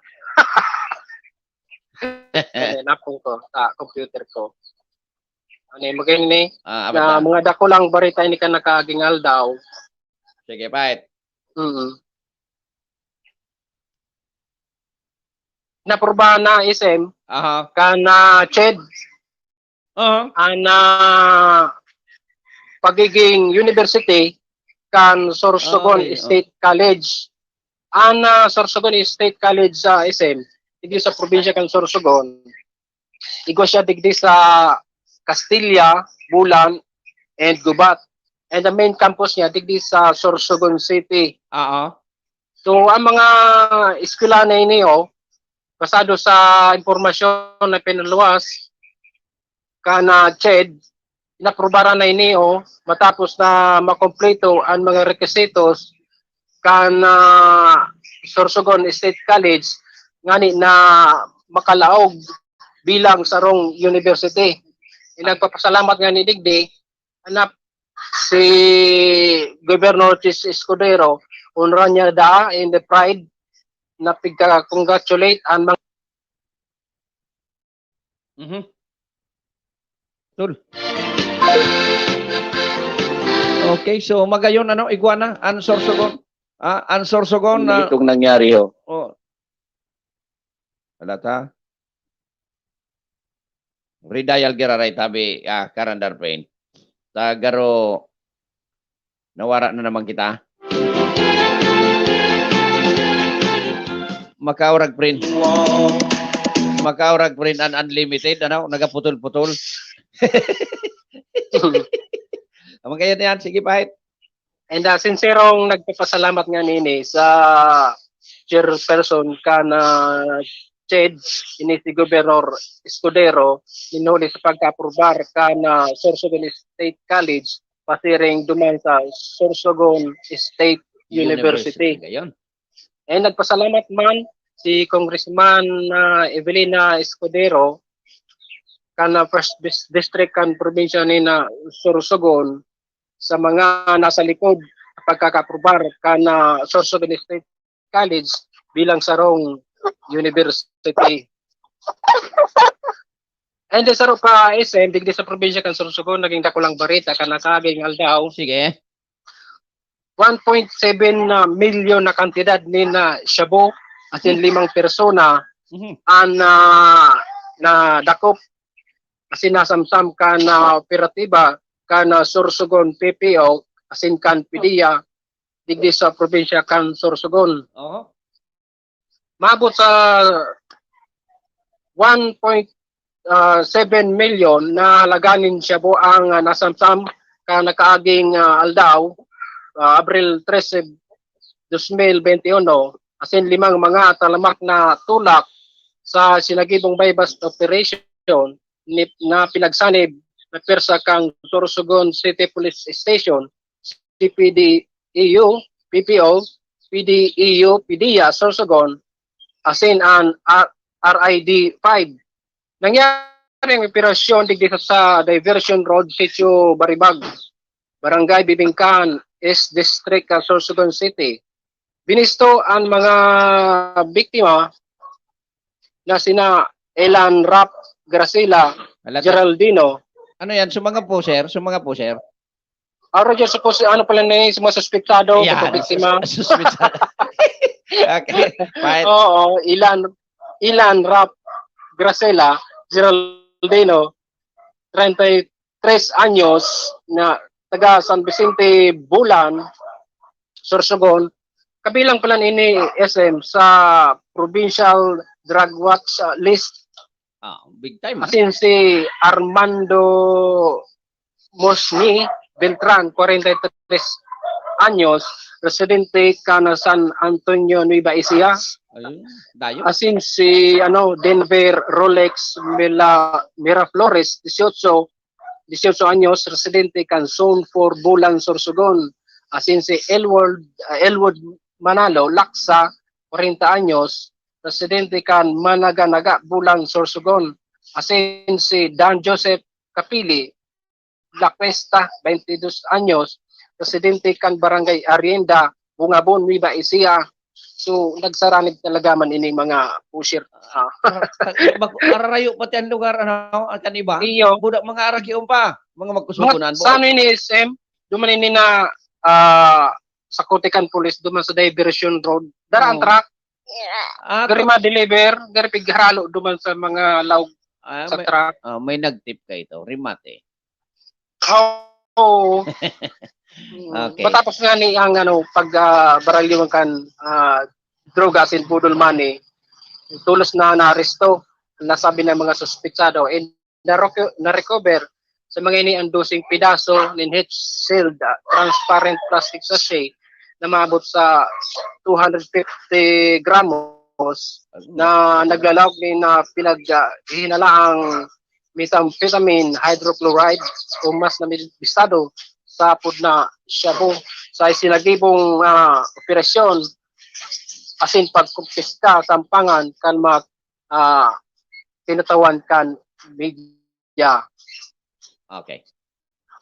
Eh, napon ko sa computer ko. Ano yung maging ni? Ah, Na abot na. Mga dakulang barita ini kan nakaaging aldaw. Sige, pait. Mm. Naprubahan na S M, Aha. Kan, ah, CHED, Aha. An, ah, pagiging university kan Sorsogon Ay, oh. State College. An, ah, Sorsogon State College sa S M, digdi sa probinsya kan Sorsogon. Igwa siya digdi sa Castilla, Bulan, and Gubat. And the main campus niya digdi sa Sorsogon City. Oo. So, ang mga eskwela na ini, oh, basado sa impormasyon na pinaluwas kan, ah, CHED, inaprubaran na ini, oh, matapos na makompleto ang mga requisitos kan, ah, Sorsogon State College ngani na makalaog bilang sarong university. Nagpapasalamat ngani digdi, anak si Governor Chiz Escudero, honra niya daa in the pride na pigka-congratulate an mga Mhm. Tol. Okay, so magayon, ano, igwa na, an Sorsogon. Ah, an Sorsogon Ano na itong nangyari, ho? Oh. Wala ta? Redial giraray tabi, ah, Karandar Pain. Ta garo, nawara na naman kita. Makaurag, friend. Makaurag, friend, an unlimited, ano, nagaputol-putol. Amang kayo na yan, sige, pahit. And, ah, sinserong nagpapasalamat nga nini sa chairperson kan, ah, CHED, ini si Gobernador Escudero, nin huli sa pagka-aprobar kan, ah, Sorsogon State College, pasiring duman sa Sorsogon State University. University, gayon. And nagpasalamat man si Congressman, ah, Evelina Escudero, kan, ah, first dis-, district kan probinsya ni na Sorsogon, sa mga nasa likod sa pagkakaaprobar kan, ah, Sorsogon State College bilang sarong university. And then, saro pa, S M, digdi sa probinsya kan Sorsogon, naging dakulang barita kan nakaaging aldaw. Sige. One point seven na milyon na kantidad nin, ah, shabu, asin limang persona Mhm. an, ah, nadakop asin nasamsam kan, ah, operatiba kan, ah, Sorsogon P P O asin kan PDEA digdi sa probinsya kan Sorsogon. Oho. Maabot sa one point seven milyon na halaga nin shabu ang, ah, nasamsam kan nakaaging, ah, aldaw, ah, Abril trese, dos mil bente uno, asin limang mga talamak na tulak sa sinagibong buy-bust operation ni, na pinagsanib na pwersa kan Sorsogon City Police Station, C P D E U, P P O, P D E U, PDEA, Sorsogon, asin an R-, R I D five. Nangyari ang operasyon digdi sa, sa Diversion Road, Sitio Baribag, Barangay Bibingkan, East District, ah, Sorsogon City. Binisto ang mga biktima na sina Elan Rap, Graciela, Wala ta- Geraldino. Ano yan? Sumanga po, sir? Sumanga po, sir? Ah, Roger, supos-, ano pala na yun, sa mga suspetsado, Ayan, sa biktima. sus-, suspetsado. Okay, fine. Oo, Ilan, Ilan Rap, Graciela, Geraldino, treinta y tres anyos na taga San Vicente Bulan, Sorsogon, kabilang pala ini S M sa Provincial Drug Watch, ah, List. Ah, big time. Ah. Asin si Armando Mosni Beltran, kwarenta y tres anyos, residente kan San Antonio, Nueva Ecija. Ayun, dayo. Asin si ano, Denver Rolex Mila, Miraflores, dieciocho, dieciocho anyos, residente kan Zone four, Bulan, Sorsogon. Asin si Elwood, uh, Elwood Manalo Laksa, kwarenta anyos, residente kan Managanaga, Bulan, Sorsogon. Asin si Dan Joseph Kapili, La Cuesta, baintidos anyos, residente kan Barangay Arienda, Bungabon, Nueva Ecija. So, nagsaranib talaga man ini mga pusher. Ah. Ara-, ta-, bak-, ararayo pati ang lugar, ano, at ang iba. Iyo. Budak mga aragion pa, mga magkusukunan. Mat-, sa ano ini, S M? Duman ini na, ah, sa Cotecan Police, duman sa Diversion Road. Daraan Oo. Truck. Ah, Gari to- ma-deliver, gari pigharalo duman sa mga laog Ah, sa may, truck. Ah, may nag-tip ka ito. Remate. Oo. Okay. Matapos nga ni ang ano, pag, ah, baraliwan kan, ah, droga asin boodle money, tolos na naaresto, nasabi ng mga suspetsado, and naroco-, na-recover sa mga ini ang doseng pidaso nin heat-sealed, ah, transparent plastic sachet na maabot sa two hundred fifty gramos na naglalaog ni na pinag, ah, hihinalaang methamphetamine hydrochloride o mas na bistado sa apod na shabu. Sa isinagibong, ah, operasyon, asin pagkumpiska sa ampangan kan mga, ah, kinatawan kan media. Okay.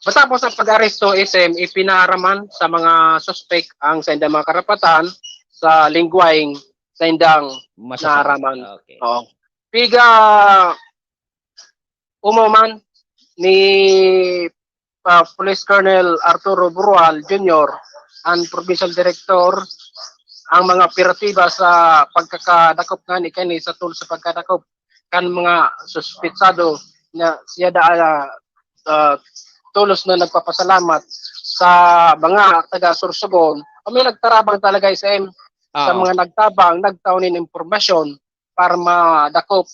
Matapos ang pag-aresto, S M, ipinaraman sa mga suspek ang saindang mga karapatan sa lingwaeng saindang Masasabi. Naaraman. Okay. Oo. Piga umaman ni, ah, Police Colonel Arturo Burual Junior, ang Provincial Director, ang mga operatiba sa pagkakadakop ngani kani sa tool sa pagkadakop kan mga suspetsado na siya da, ah, ah, tolos na nagpapasalamat sa mga taga Sorsogon o may nagtarabang talaga, S M, sa Ah. mga nagtabang, nagtao nin impormasyon para madakop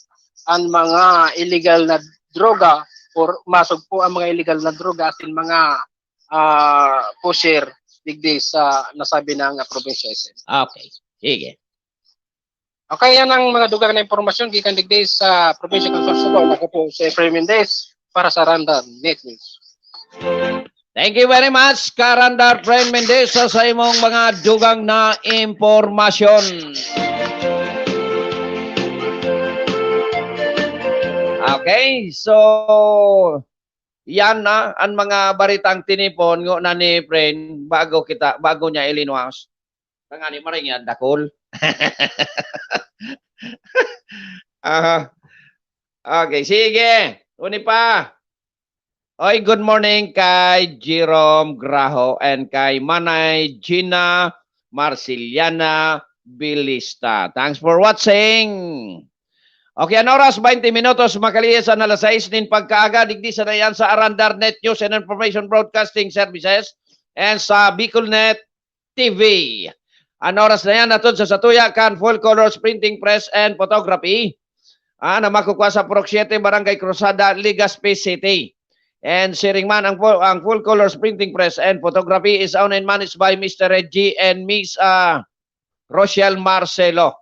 ang mga illegal na droga or masugpo ang mga illegal na droga asin mga, ah, pusher digdi sa nasabi na nga probinsya, S M. Okay. Sige. Okay, yan ang mga dugang na impormasyon gikan digdi sa probinsya kan Sorsogon. Ako po si Efrain Mendez para sa Arandar Net News. Thank you very much, Karandar Fren Mendez, sa, sa imong mga dugang na impormasyon. Okay, so yan na ang mga baritang tinipon ngona ni Fren bago kita, bago niya ilinuwas. Tangani, maray niya, dakul. Aha. Okay, sige. Uni pa. Oy, good morning kay Jerome Graho and kay Manay Gina Marciliana Bilista. Thanks for watching. Okay, an oras, baynte minutos, makalihis an alas sais nin pagkaaga, digdi sa dayan sa Arandar Net News and Information Broadcasting Services and sa Bicolnet T V. An oras na yan, hatod sa satuya kan Full Colors Printing Press and Photography, ah, na makukua sa Purok siete, Barangay Cruzada, Legazpi City. And siring man ang full, ang Full Colors Printing Press and Photography is owned and managed by Mister Reggie and Miss, ah, Rochelle Marcelo.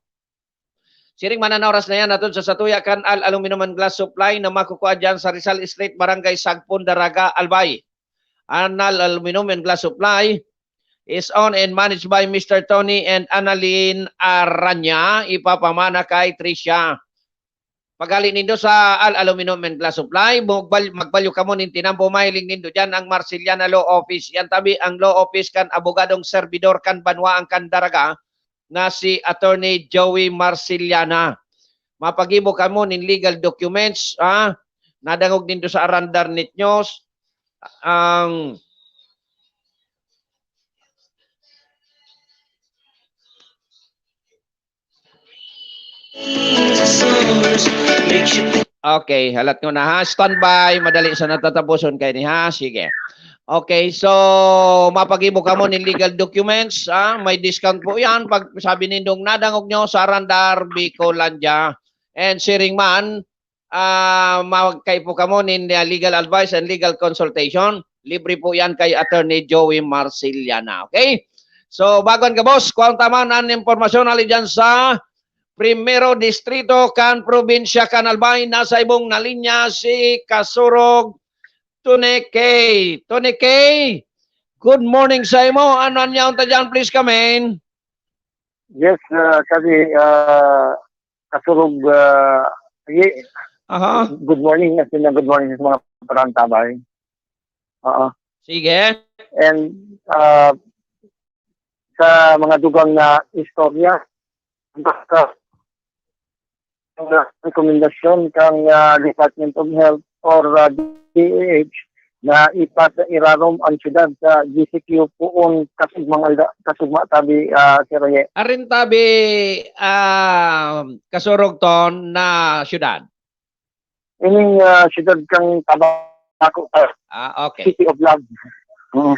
Siring man an oras na yan, hatod sa satuya kan Al Aluminum and Glass Supply na makukua dyan sa Rizal Street, Barangay Sagpon, Daraga, Albay. An Al Aluminum and Glass Supply is owned and managed by Mister Tony and Annalyn Aranya, ipapamana kay Tricia. Paghali nindo sa Al Aluminum and Glass Supply, magbal-, magbalyo kamo nin tinampo, mahiling nindo dyan ang Marciliana Law Office. Yan tabi ang law office kan abogadong servidor kan banwaan kan Daraga, na si Attorney Joey Marciliana. Mapagibo kamo nin legal documents, ha? Nadangog nindo sa Arandar Net News. Ang Okay, halat ko na ha. Standby, madali sa natatapuson kaini ha. Sige. Okay, so mapagibo kamo nin legal documents, ah, may discount po yan. Pag sabi nindong nadangog nyo sa Arandar, Bicolandia. And siring man, ah, magkaipo kamo nin, ah, legal advice and legal consultation. Libre po yan kay Attorney Joey Marciliana. Okay? So, bago ang gabos, kuwang taman an impormasyon ali dyan sa Primero Distrito kan probinsya kan Albay. Nasa ibong na linya si Kasurog Tony K. Tony K, good morning sa imo. Ano an yaon ta dyan? Please come in. Yes, uh, kasi uh, Kasurog, uh, ye- Aha. Good morning, as in, good morning sa mga parantabay. Oo. Sige. And uh, sa mga dugang na istorya, basta ang rekomendasyon kang uh, Department of Health or uh, D O H na ipat irarom ang syudad sa G C Q poon kasugmang alda, kasugma tabi uh, Sir Roger. Arin tabi uh, Kasurog ton na syudad? Ining uh, syudad kang Tabaco, uh, Ah, okay. City of Love. Mm.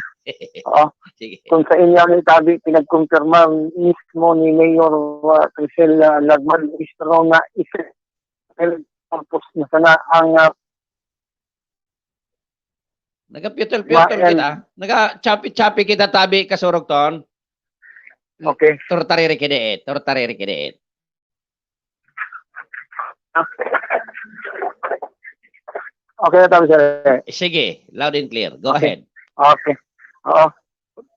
Oo. Sige. Kung sa inyo ang itabi, pinagkumpirma mismo ni Mayor uh, Crisel uh, Lagman Istro na isa tapos na sana ang uh, Nagapyutol-pyutol Ma-, kita. Nagachapit-chapit kita tabi Kasurog ton. Okay. Turtariri kidiit. Turtariri kidiit. Okay na tabi, sir. Sige, loud and clear. Go Okay. ahead. Okay. Oo.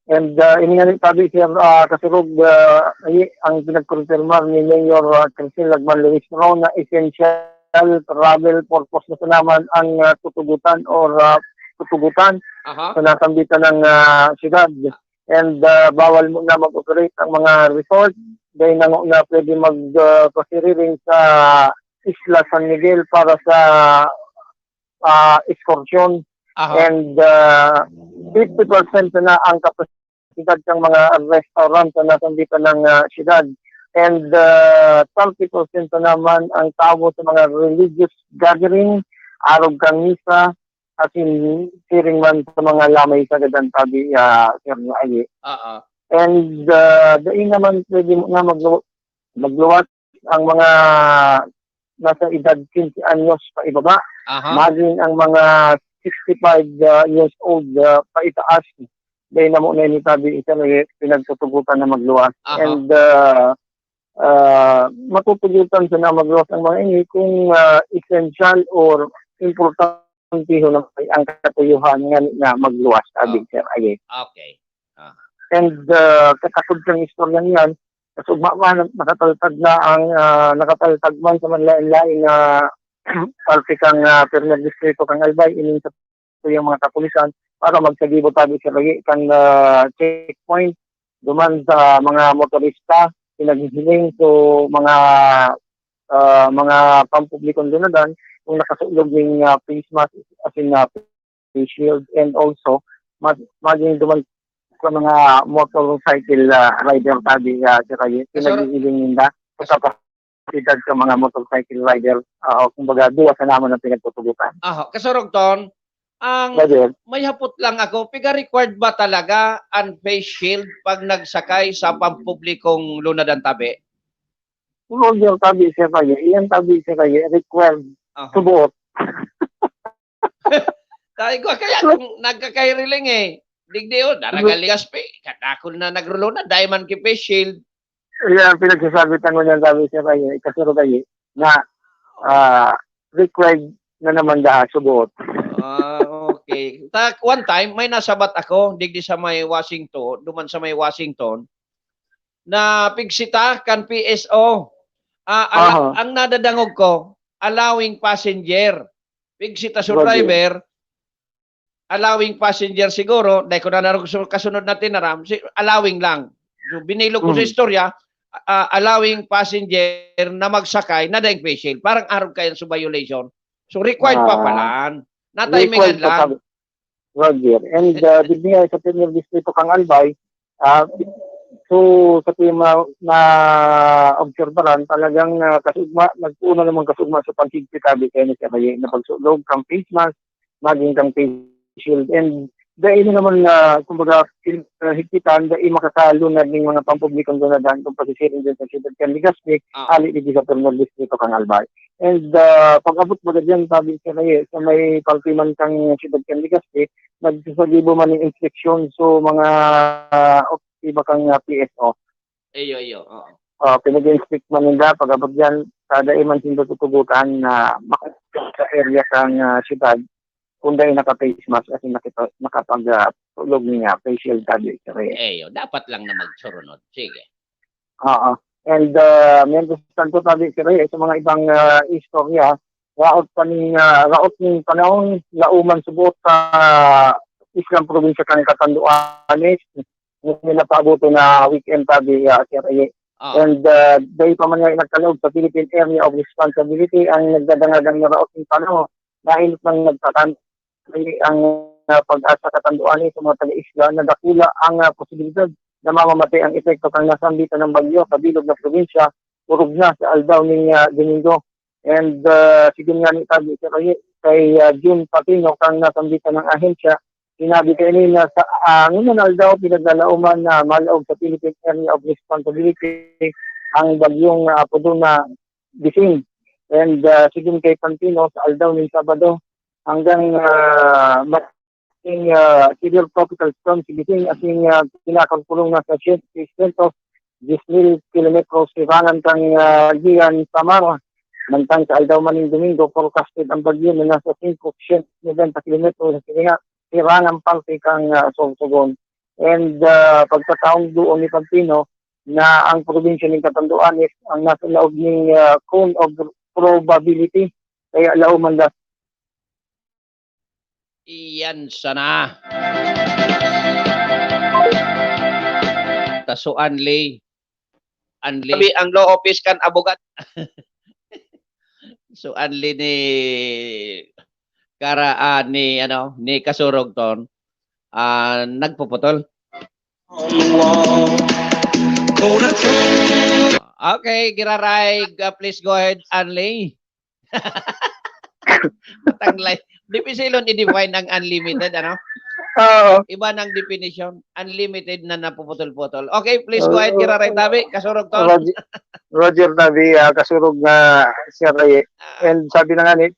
And uh, ini nga ni tabi, sir, uh, Kasurog, uh, ay, ang pinagkonfirmar ni Mayor uh, Crisel Lagman Luis Ron na essential travel purpose na sana man ang uh, tutugutan or uh, tutugutan Aha. sa nasambitan ng uh, syudad. And uh, bawal muna mag-operate ang mga resort dahil nango na pwede mag uh, pasiriring sa Isla San Miguel para sa uh, excursion. Aha. And uh, fifty percent na ang kapasidad ng mga restaurant na nasambitan ng uh, syudad. And uh, thirty percent na naman ang tao sa mga religious gathering, arog kang misa, asin siring man sa mga lamay sa gadan tabi uh, Sir Aye. Oo. And uh, dahil naman pwede mo na maglu- magluwas ang mga nasa edad quince anyos pa ibaba, Aha. maging ang mga sixty-five uh, years old uh, paitaas. Dahil na mo na ini tabi, isa na pinagtutugutan na magluwas. Aha. And uh, uh, matutugutan sana magluwas ang mga ini kung uh, essential or importante ho na ang katuyuhan nga na magluwas, sabi, Sir Aye. Okay. And uh, katakod kang istorya niyan, kasugma man, nakataltag na ang, uh, nakataltag man sa manlain-lain na parte kang uh, Primer Distrito kang Albay, ining sa yung mga kapulisan para magsagibo tabi sa lagi kang uh, checkpoint duman sa mga motorista, pinaghihiling so mga uh, mga pampublikong lunadan kung nakasulog ning uh, face mask, asin na face shield, and also mag- maging duman sa mga motorcycle uh, rider tabi uh, Sir Aye, pinaghihiling ninda sa kapasidad sa mga motorcycle rider, uh, kumbaga duwa sa naman ang pinagtutugutan. Aha. Kasurog ton, ang Brother, may hapot lang ako, piga required ba talaga ang face shield pag nagsakay sa pampublikong lunadan tabi? Roger, tabi Sir Aye, iyan tabi Sir Aye, required Aha. subuot. Sabi ko, kaya kung nagkakahiriling eh, digdi o, daragaligas pi, katakol na nagrulunad, dahil man ki face shield. Yan ang pinagsasabi tango niyan, sabi Sir Aye, Kasurog Aye, na uh, required na naman daha subuot. Ah, okay. Ta, one time, may nasabat ako, digdi sa may Washington, duman sa may Washington, na pigsita kan P S O. Ah, ala, Aha. Ang nadadangog ko, allowing passenger. Pigsita sa Roger. Driver, allowing passenger siguro, dahil ko na narog su- kasunod na tinaram, si, allowing lang. So, binilog ko sa Mm. istorya, ah, allowing passenger na magsakay na daing face shield. Parang arog kayan sa violation. So, required pa Ah. palan. Natimingan Required pa lang. sabi. Roger. And uh, digdi nga sa Primer Distrito kang Albay, ah, so sa tema na obserbaran, talagang uh, kasugma, nagpuno naman kasugma sa pagkigpitabi kayo ni Sir Aye na pagsulog kang face mask, maging kang face shield. And Dai na naman, ah, kumbaga, pin-, ah, higpitan, dai makakalunad ning mga pampublikong lunadan kung pasisiring din sa siyudad kan Legazpi, Ah. hali digdi sa Primero Distrito kan Albay. And, ah, pag-abot baga diyan, sabi sa may, sa may parte man kan siyudad kan Legazpi, nagsasagibo man ning inspeksyon, so mga, ah, iba kang, ah, P S O. Iyo, iyo, oo. Ah, pinag-inspect man ninda, pag-abot diyan, kada iman sinda tutugutan na maka-, sa area kan, ah, siyudad, kung dai naka-face mask, as in nakita-, nakapag, ah, tulog niya, facial tabi, sir, eh. Eyo, dapat lang na magsurunod. Sige. Oo. And, ah, mientras tanto, tabi, sir, eh, sa mga ibang, ah, istorya, raot pa ning, ah, raot ning panahon, lauman subot sa islang probinsya kan Catanduanes, nila paaboton na weekend, tabi, ah, sir, eh. Ah. And, ah, dai pa man nga nagkalaog sa Philippine Area of Responsibility ang nagdadangadang na raot ning panahon, dahil nang nagtakan-, ang, ah, pag-asa Catanduanes sa mga taga-isla na dakula ang, ah, posibilidad na mamamatay ang epekto kan nasambitan ng bagyo sa bilog na probinsya, orog na sa aldaw ning, ah, Domingo. And, ah, sige nga ni Tabi Sir Roy, kay, ah, June Patino, kang nasambitan ng ahensya, sinabi kaini na sa, ah, ngunyan aldaw, pinaglalauman na malaog sa Philippine Area of Responsibility ang bagyong, ah, apodo na Bising. And, ah, sige kay Patino, sa aldaw ning Sabado, hanggang, ah, mas-, ning, ah, severe tropical storm si Bising, asin, ah, kinakalkulong na sa siyete por siyento, diyes mil kilometros sirangan kan, ah, Gian, Samar. Mantang sa aldaw man ning Domingo, forecasted ang bagyo na nasa singko por siyento noventa kilometros sa siringa-, sirangan parte kan, ah, Sorsogon. And, ah, pagkataong doon ni Patino na ang probinsya ning Catanduanes ang nasa laog ning, ah, cone of probability. Kaya lauman da- Iyan sana. Ta so Anli, Anli. Sabi ang law office kan abogad. So Anli ni Kara, ah, ni, ano, ni Kasurog ton, ah, nagpuputol. Okay, Giraray, ah, please go ahead, Anli. Tanglay. Dipisilon i-define ang unlimited, ano? Oo. Iba ng definition. Unlimited na napuputol-putol. Okay, please go ahead, Oo. Giraray Tabi. Kasurog ton. Roger, Roger Tabi, ah, Kasurog nga Sir Ray. Ah. And sabi na nga ni,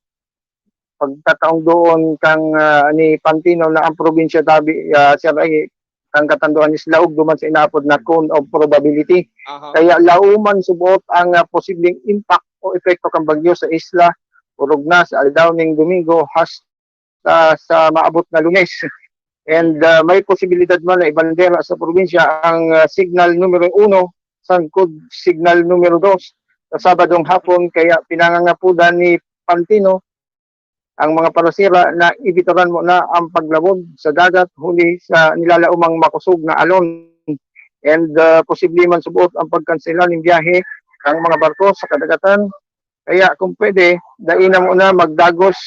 pagkataong doon kang, ah, ni Patino na ang probinsya Tabi, ah, Sir Ray, kan Catanduanes laog duman sa inaapod na cone of probability. Aha. Kaya lauman subot ang, ah, posibleng impact o epekto kan bagyo sa isla, orog na sa aldaw ning Domingo hasta sa maabot na Lunes. And, ah, may posibilidad man na ibandera sa probinsya ang, ah, signal numero uno, sangkod signal numero dos sa Sabadong hapon, kaya pinangangapodan ni Patino ang mga palasira na ibitaran muna ang paglawod sa dagat huli sa nilalaomang makosog na alon. And, ah, posible man subot ang pagkansela nin biyahe kan mga barko sa kadagatan. Kaya kung pwede, dai na muna magdagos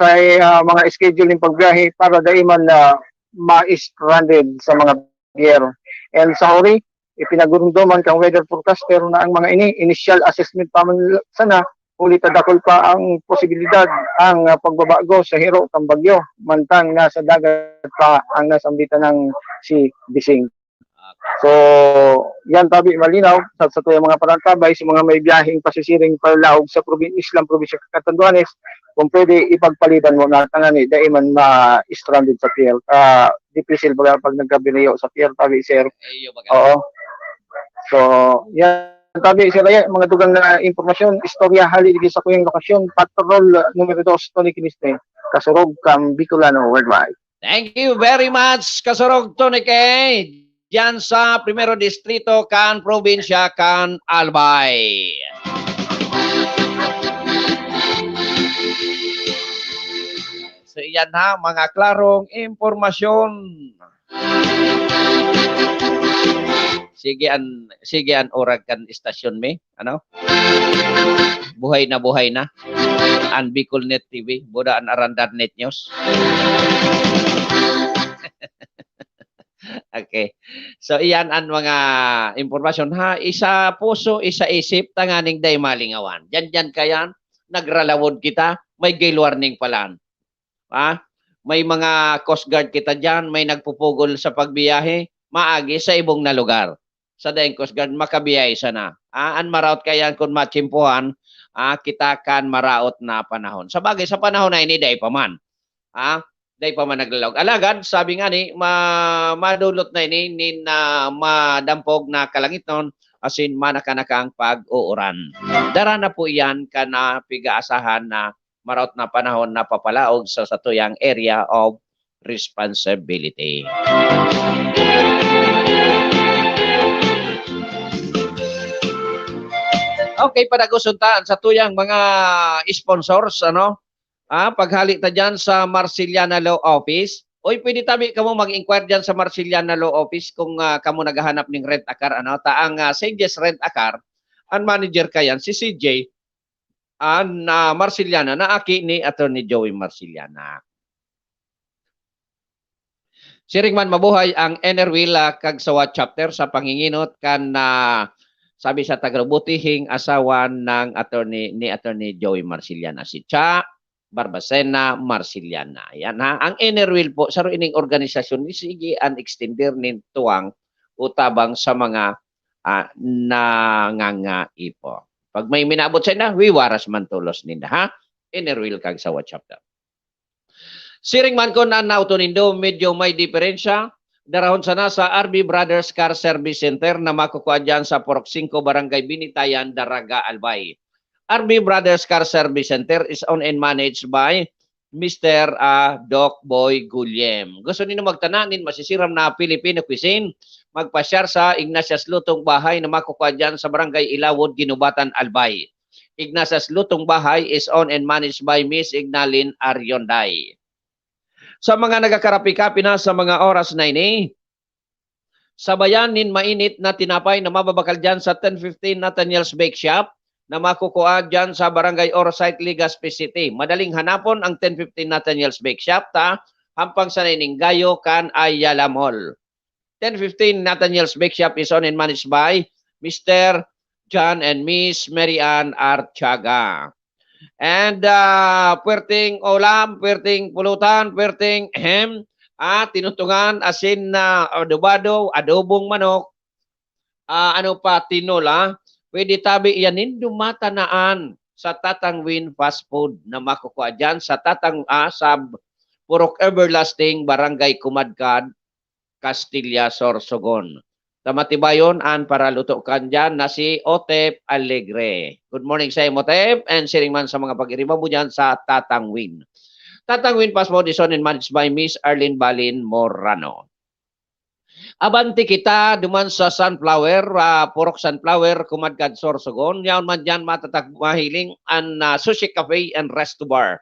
sa, ah, mga schedule nin pagbiyahe para dai man na ma-stranded sa mga pier. And sa huri, ipinagurumdoman kan weather forecaster na ang mga ini, initial assessment pa man sana, huli ta dakul pa ang posibilidad ang, ah, pagbabago sa hiro kan bagyo, mantang nasa dagat pa ang nasambitan ng si Bising. So, yan tabi malinaw sa, sa tuyang mga panantabay, sa mga may biyaheng pasisiring palaog sa probin-, islang probinsya kan Catanduanes, kung pwede, ipagpaliban muna, tangani, dai man ma-stranded sa pier. Ah, dipisil baga pag nagkabinayo sa pier, tabi, sir. Ay, iyo, baga. Oo. So, yan, tabi, sir, ay, mga dugang na impormasyon, istorya, hali digdi sa kuyang lokasyon, Patrol numero dos, Tony Kiniste, Kasurog kan Bicolano Worldwide. Thank you very much, Kasurog Tony K, diyan sa Primero Distrito kan probinsya kan Albay. So, iyan ha, mga klarong impormasyon. Sige an, sige an orag kan istasyon mi, ano? Buhay na buhay na. An Bicol Net T V, buda an Arandar Net News. Okay. So, iyan an mga impormasyon, ha? Isa puso, isa isip, tanganing dai malingawan. Diyan, diyan kayan, nagralawod kita, may gay warning palan. Ha? may mga Coast Guard kita diyan, may nagpupugol sa pagbiyahe, maagi sa ibong na lugar. Sa daing Coast Guard, makabiyahe sana. Ah, an maraot kaiyan kun matsimpohan, ah, kita kan maraot na panahon. Sa bagay, sa panahon na ini, dai pa man. Ah, dai pa man naglalawag. Alagad, sabi nga ni, ma-, madulot na ini nin, ah, madampog na kalangitnon, asin manakanakang pag-uuran. Dara na po iyan kan, ah, pigaasahan na maraot na panahon na papalaog sa satuyang area of responsibility. Okay, panaguson ta an satuyang mga sponsors, ano? Ah, paghali ta diyan sa Marceliana Law Office. Oy, pwede tabi kamo mag-inquire diyan sa Marceliana Law Office kung, ah, kamo naghahanap ning rent a car, ano? Ta ang, ah, Sages Rent a Car, ang manager kayan, si C J, an, ah, Marceliana, na aki ni Attorney Joey Marceliana. Siring man mabuhay ang Enerwil, ah, Cagsawa Chapter sa panginginot kan, ah, sabi sa Tagrobutihing asawa ng attorney, ni Attorney Joey Marceliana, si Cha Barbacena Marceliana. Yan, ha. Ang Enerwil po, saro ining organisasyon ni sige an extender nin tuwang o tabang sa mga, ah, nangangaipo. Pag may minabot sa inda, wiwaras man tolos ninda, ha. Enerwil Cagsawa Chapter. Siring man kun an auto nindo medyo may diferensya, darahon sana sa R B Brothers Car Service Center na makukua diyan sa Purok singko, Barangay Binitayan, Daraga, Albay. R B Brothers Car Service Center is owned and managed by Mister, ah, Doc Boy Guillem. Gusto nindo magtana nin masisiram na Filipino cuisine? Magpasyar sa Ignatius Lutong Bahay na makukua diyan sa Barangay Ilawod, Guinobatan, Albay. Ignatius Lutong Bahay is owned and managed by Miss Ignalin Arionday. Sa mga nagkakarapi-kapi na sa mga oras na ini, sabayan nin mainit na tinapay na mababakal diyan sa ten fifteen Nathaniel's Bake Shop na makukua diyan sa Barangay Orsay, Legazpi City. Madaling hanapon ang ten fifteen Nathaniel's Bake Shop, ta hampang sa naining gayo kan Ayala Mall. Ten fifteen Nathaniel's Bake Shop is owned and managed by Mister John and Miss Mary Ann Artiaga. And, ah, puwerteng ulam, puwerteng pulutan, puwerteng, ahem, ah, tinutungan, asin na adobado, adobong manok, ah, ano pa, tinola. Pwede tabi iyan nin dumatanaan sa Tatang Win Fast Food na makukua diyan sa Tatang, ah, sa Purok Everlasting, Barangay Kumadkad, Castilla, Sorsogon. Ta matibayon an paraluto kan diyan na si Otep Alegre. Good morning sa imo, Otep, and siring man sa mga pag-iriba mo diyan sa Tatang Win. Tatang Win Fast Food is owned and managed by Miss Arlene Balin Morano. Abante kita duman sa Sunflower, ah, Purok Sunflower, Kumadkad, Sorsogon. Yaon man diyan matatag-, mahiling an, ah, Sushi Cafe and Resto Bar.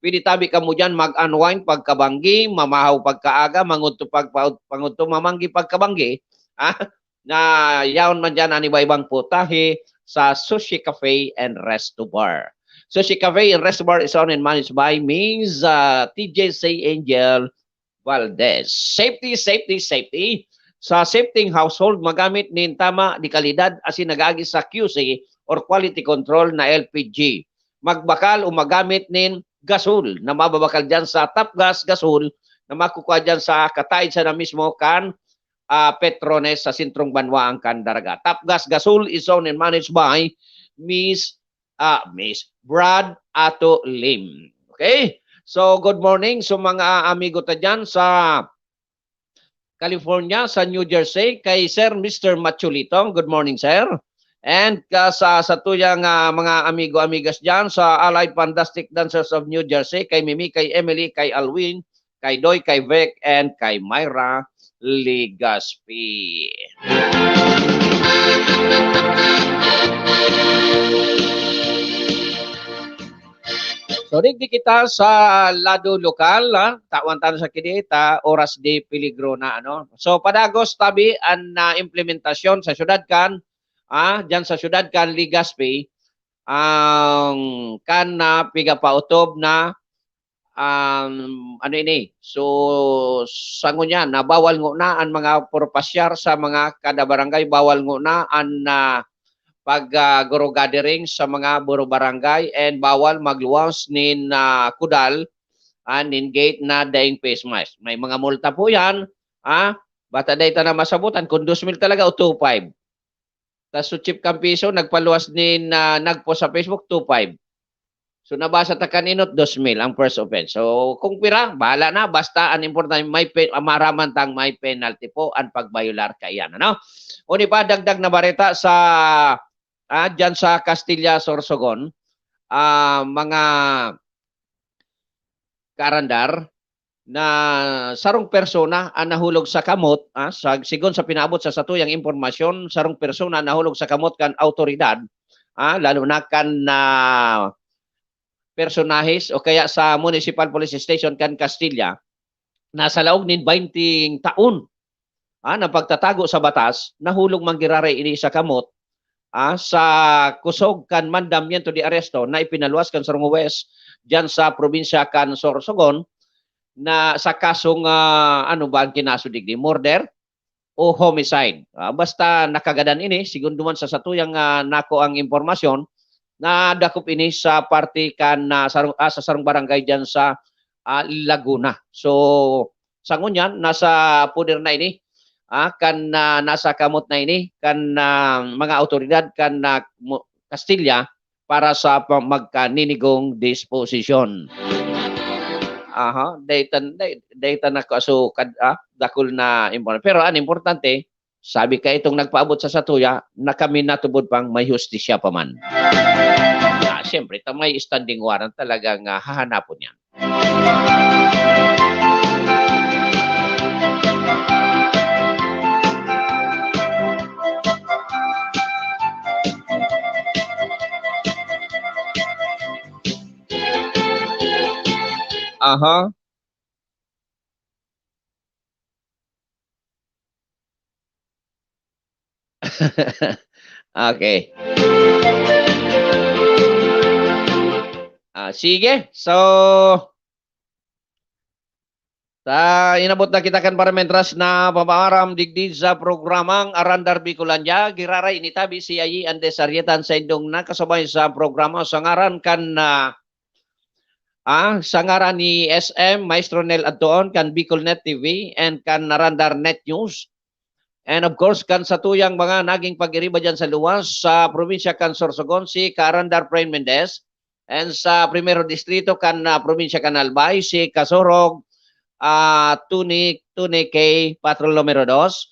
Pwede tabi kamo diyan mag-unwind pagkabanggi, mamahaw pagkaaga, mangudto pagpa-, pangudto, mamanggi pagkabanggi. Ah, na yaon man diyan an iba-ibang putahe sa Sushi Cafe and Resto Bar. Sushi Cafe and Resto Bar is owned and managed by Miss, ah, T J C Angel Valdez. Safety, safety, safety. Sa safety household, magamit nin tama di kalidad asin nag-agi sa Q C or quality control na L P G. Magbakal o magamit nin gasol na mababakal diyan sa Top Gas Gasol na makukua diyan sa kataid sana mismo kan, ah, Petrones sa sentrong banwaan kan Daraga. Top Gas Gasol is owned and managed by Miss, ah, Miss Brad Ato Lim. Okay? So, good morning sa mga amigo ta diyan sa California, sa New Jersey, kay Sir Mister Machulito. Good morning, sir. And ka-, sa, sa tuyang, ah, mga amigo-amigas diyan sa Allied Fantastic Dancers of New Jersey, kay Mimi, kay Emily, kay Alwin, kay Doy, kay Vec, and kay Myra Legaspi. So, digdi kita sa lado lokal, ha? Tawan ta sa kini ta, oras de peligro na, ano? So, padagos tabi an, ah, implementasyon sa syudad kan, ah, diyan sa syudad kan Legazpi, ang kan na pigapautob na, um, ano ini? So, sa ngunyan na bawal ngona an mga purpasyar sa mga kada barangay, bawal ngona an, ah, pag, ah, guro gathering sa mga buro barangay, and bawal magluwas nin, ah, kudal ah, nin gate na daing face mask. May mga multa po yan, ah, bata dai ta na masabutan kung dos mil talaga o two five. Tas su Chief Campiso, nagpaluwas nin, ah, nag-post sa Facebook, two five. So, nabasa ta kan inot, dos mil ang first offense. So, kung pira, bahala na. Basta, ang importante, may pe-, ah, maraman tang may penalty po ang pagbayular kaiyan, ano? Uni pa, dagdag na bareta sa, ah, dyan sa Castilla, Sorsogon, ah, mga kaarandar, na sarong persona ang nahulog sa kamot, ah, sa, sigon sa pinaabot sa satuyang impormasyon, sarong persona nahulog sa kamot kan awtoridad, ah, lalo na kan, ah, personahes o kaya sa Municipal Police Station kan Castilla, na sa laog nin baynte taon, ah, na pagtatago sa batas, nahulog man giraray ini sa kamot, ah, sa kusog kan mandamiento de arresto na ipinaluwas kan sarong huwes diyan sa probinsya kan Sorsogon na sa kasong, ah, ano ba ang kinaso digdi? Murder o homicide? Ah, basta nakagadan ini, sigon duman sa satuyang, ah, nakuang impormasyon, nadakop ini sa parte kan, ah, sarong, ah, sa sarong barangay diyan sa, ah, Laguna. So, sa ngunyan, nasa poder na ini, ah, kan, ah, nasa kamot na ini kan, ah, mga awtoridad kan, ah, mo-, Castilla para sa pa-, magkaninigong disposisyon. Aha, dai ta, dai, dai ta nakasukad, ah, dakul na impor-, pero ang importante, sabi ka itong nagpaabot sa satuya na kami natubod pang may hustisya pa man. Ah, siyempre, ta may standing warrant talagang, ah, hahanapon yan. Aha. Okay. Ah, sige. So, ta, inabot na kita kan paramientras na pamaaram digdi sa programang Arandar Bicolandia. Giraray ini tabi si Ayi Andes Arrieta an saindong nakasabay sa programa sa ngaran kan, ah, ah, sa ngaran ni S M Maestro Nel Adtuon kan Bicolnet T V and kan Arandar Net News. And of course, kan satuyang mga naging pag-iriba diyan sa luwas, sa probinsya kan Sorsogon, si Kaarandar Pren Mendez, and sa Primero Distrito kan, ah, probinsya kan Albay, si Kasurog, ah, Tony, Tony K, Patrol Numero Dos.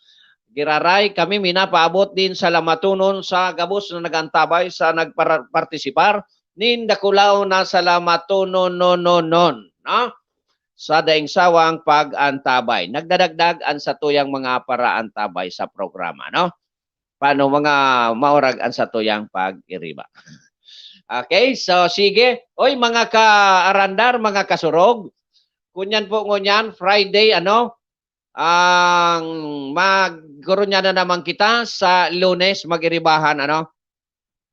Giraray, kami minapaabot nin salamatonon sa gabos na nag-antabay sa nagpara-, partisipar nin dakulaw na salamatonon, non, non, non, no? Sa daing sawang pag-antabay. Nagdadagdag an satuyang mga paraantabay sa programa, no? Paano mga maurag an satuyang pag-iriba? Okay, so sige. Oy, mga kaarandar, mga kasurog, kunyan po ngunyan, Friday, ano, ang magkurunyan na naman kita sa Lunes, mag-iribahan, ano?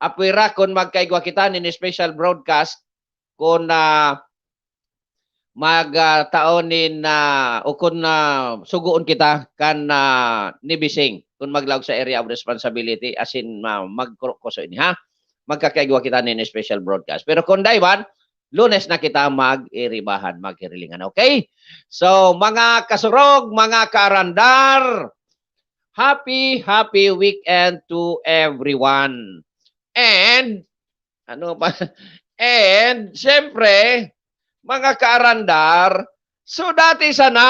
Apwera kun magkaigwa kita nin special broadcast, kun, ah, mag, ah, tao nin, ah, o kun, ah, sugoon kita kan, ah, Nibising, kun maglaog sa area of responsibility, asin ma-, magkurukoso ini, ha? Magkakaigwa kita nin special broadcast. Pero kun dai man, Lunes na kita mag-iribahan, maghirilingan. Okay? So, mga kasurog, mga kaarandar, happy, happy weekend to everyone. And, ano pa? And, siyempre, mga kaarandar, sudati sana!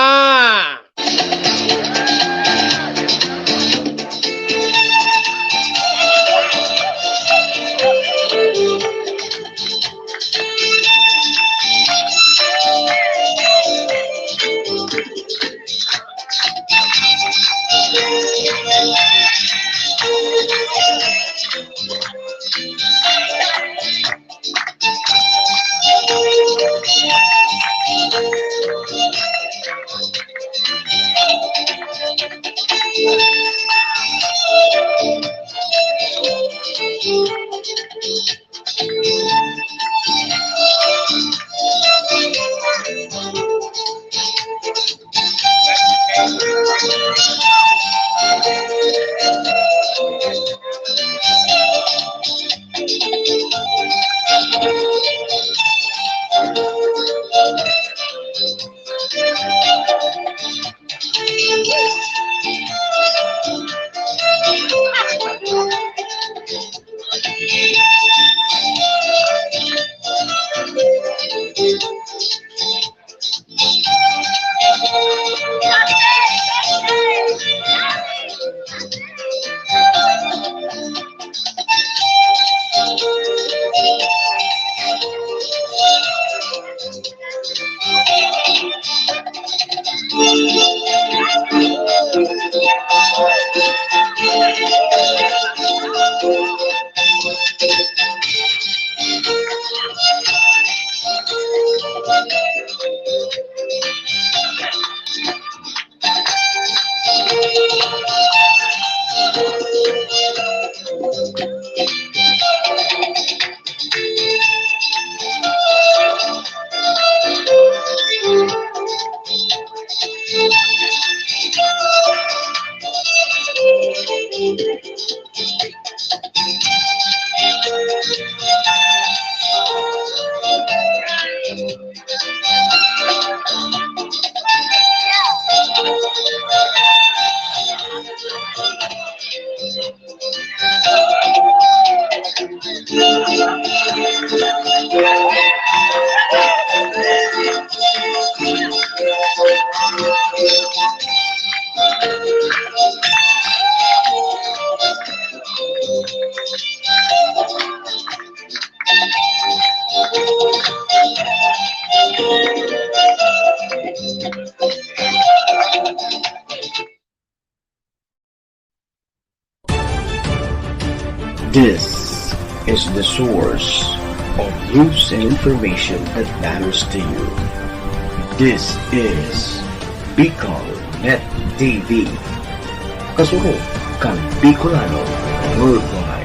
This is the source of news and information that matters to you. This is Bicol Net T V. Kasurog kan Bicolano Worldwide.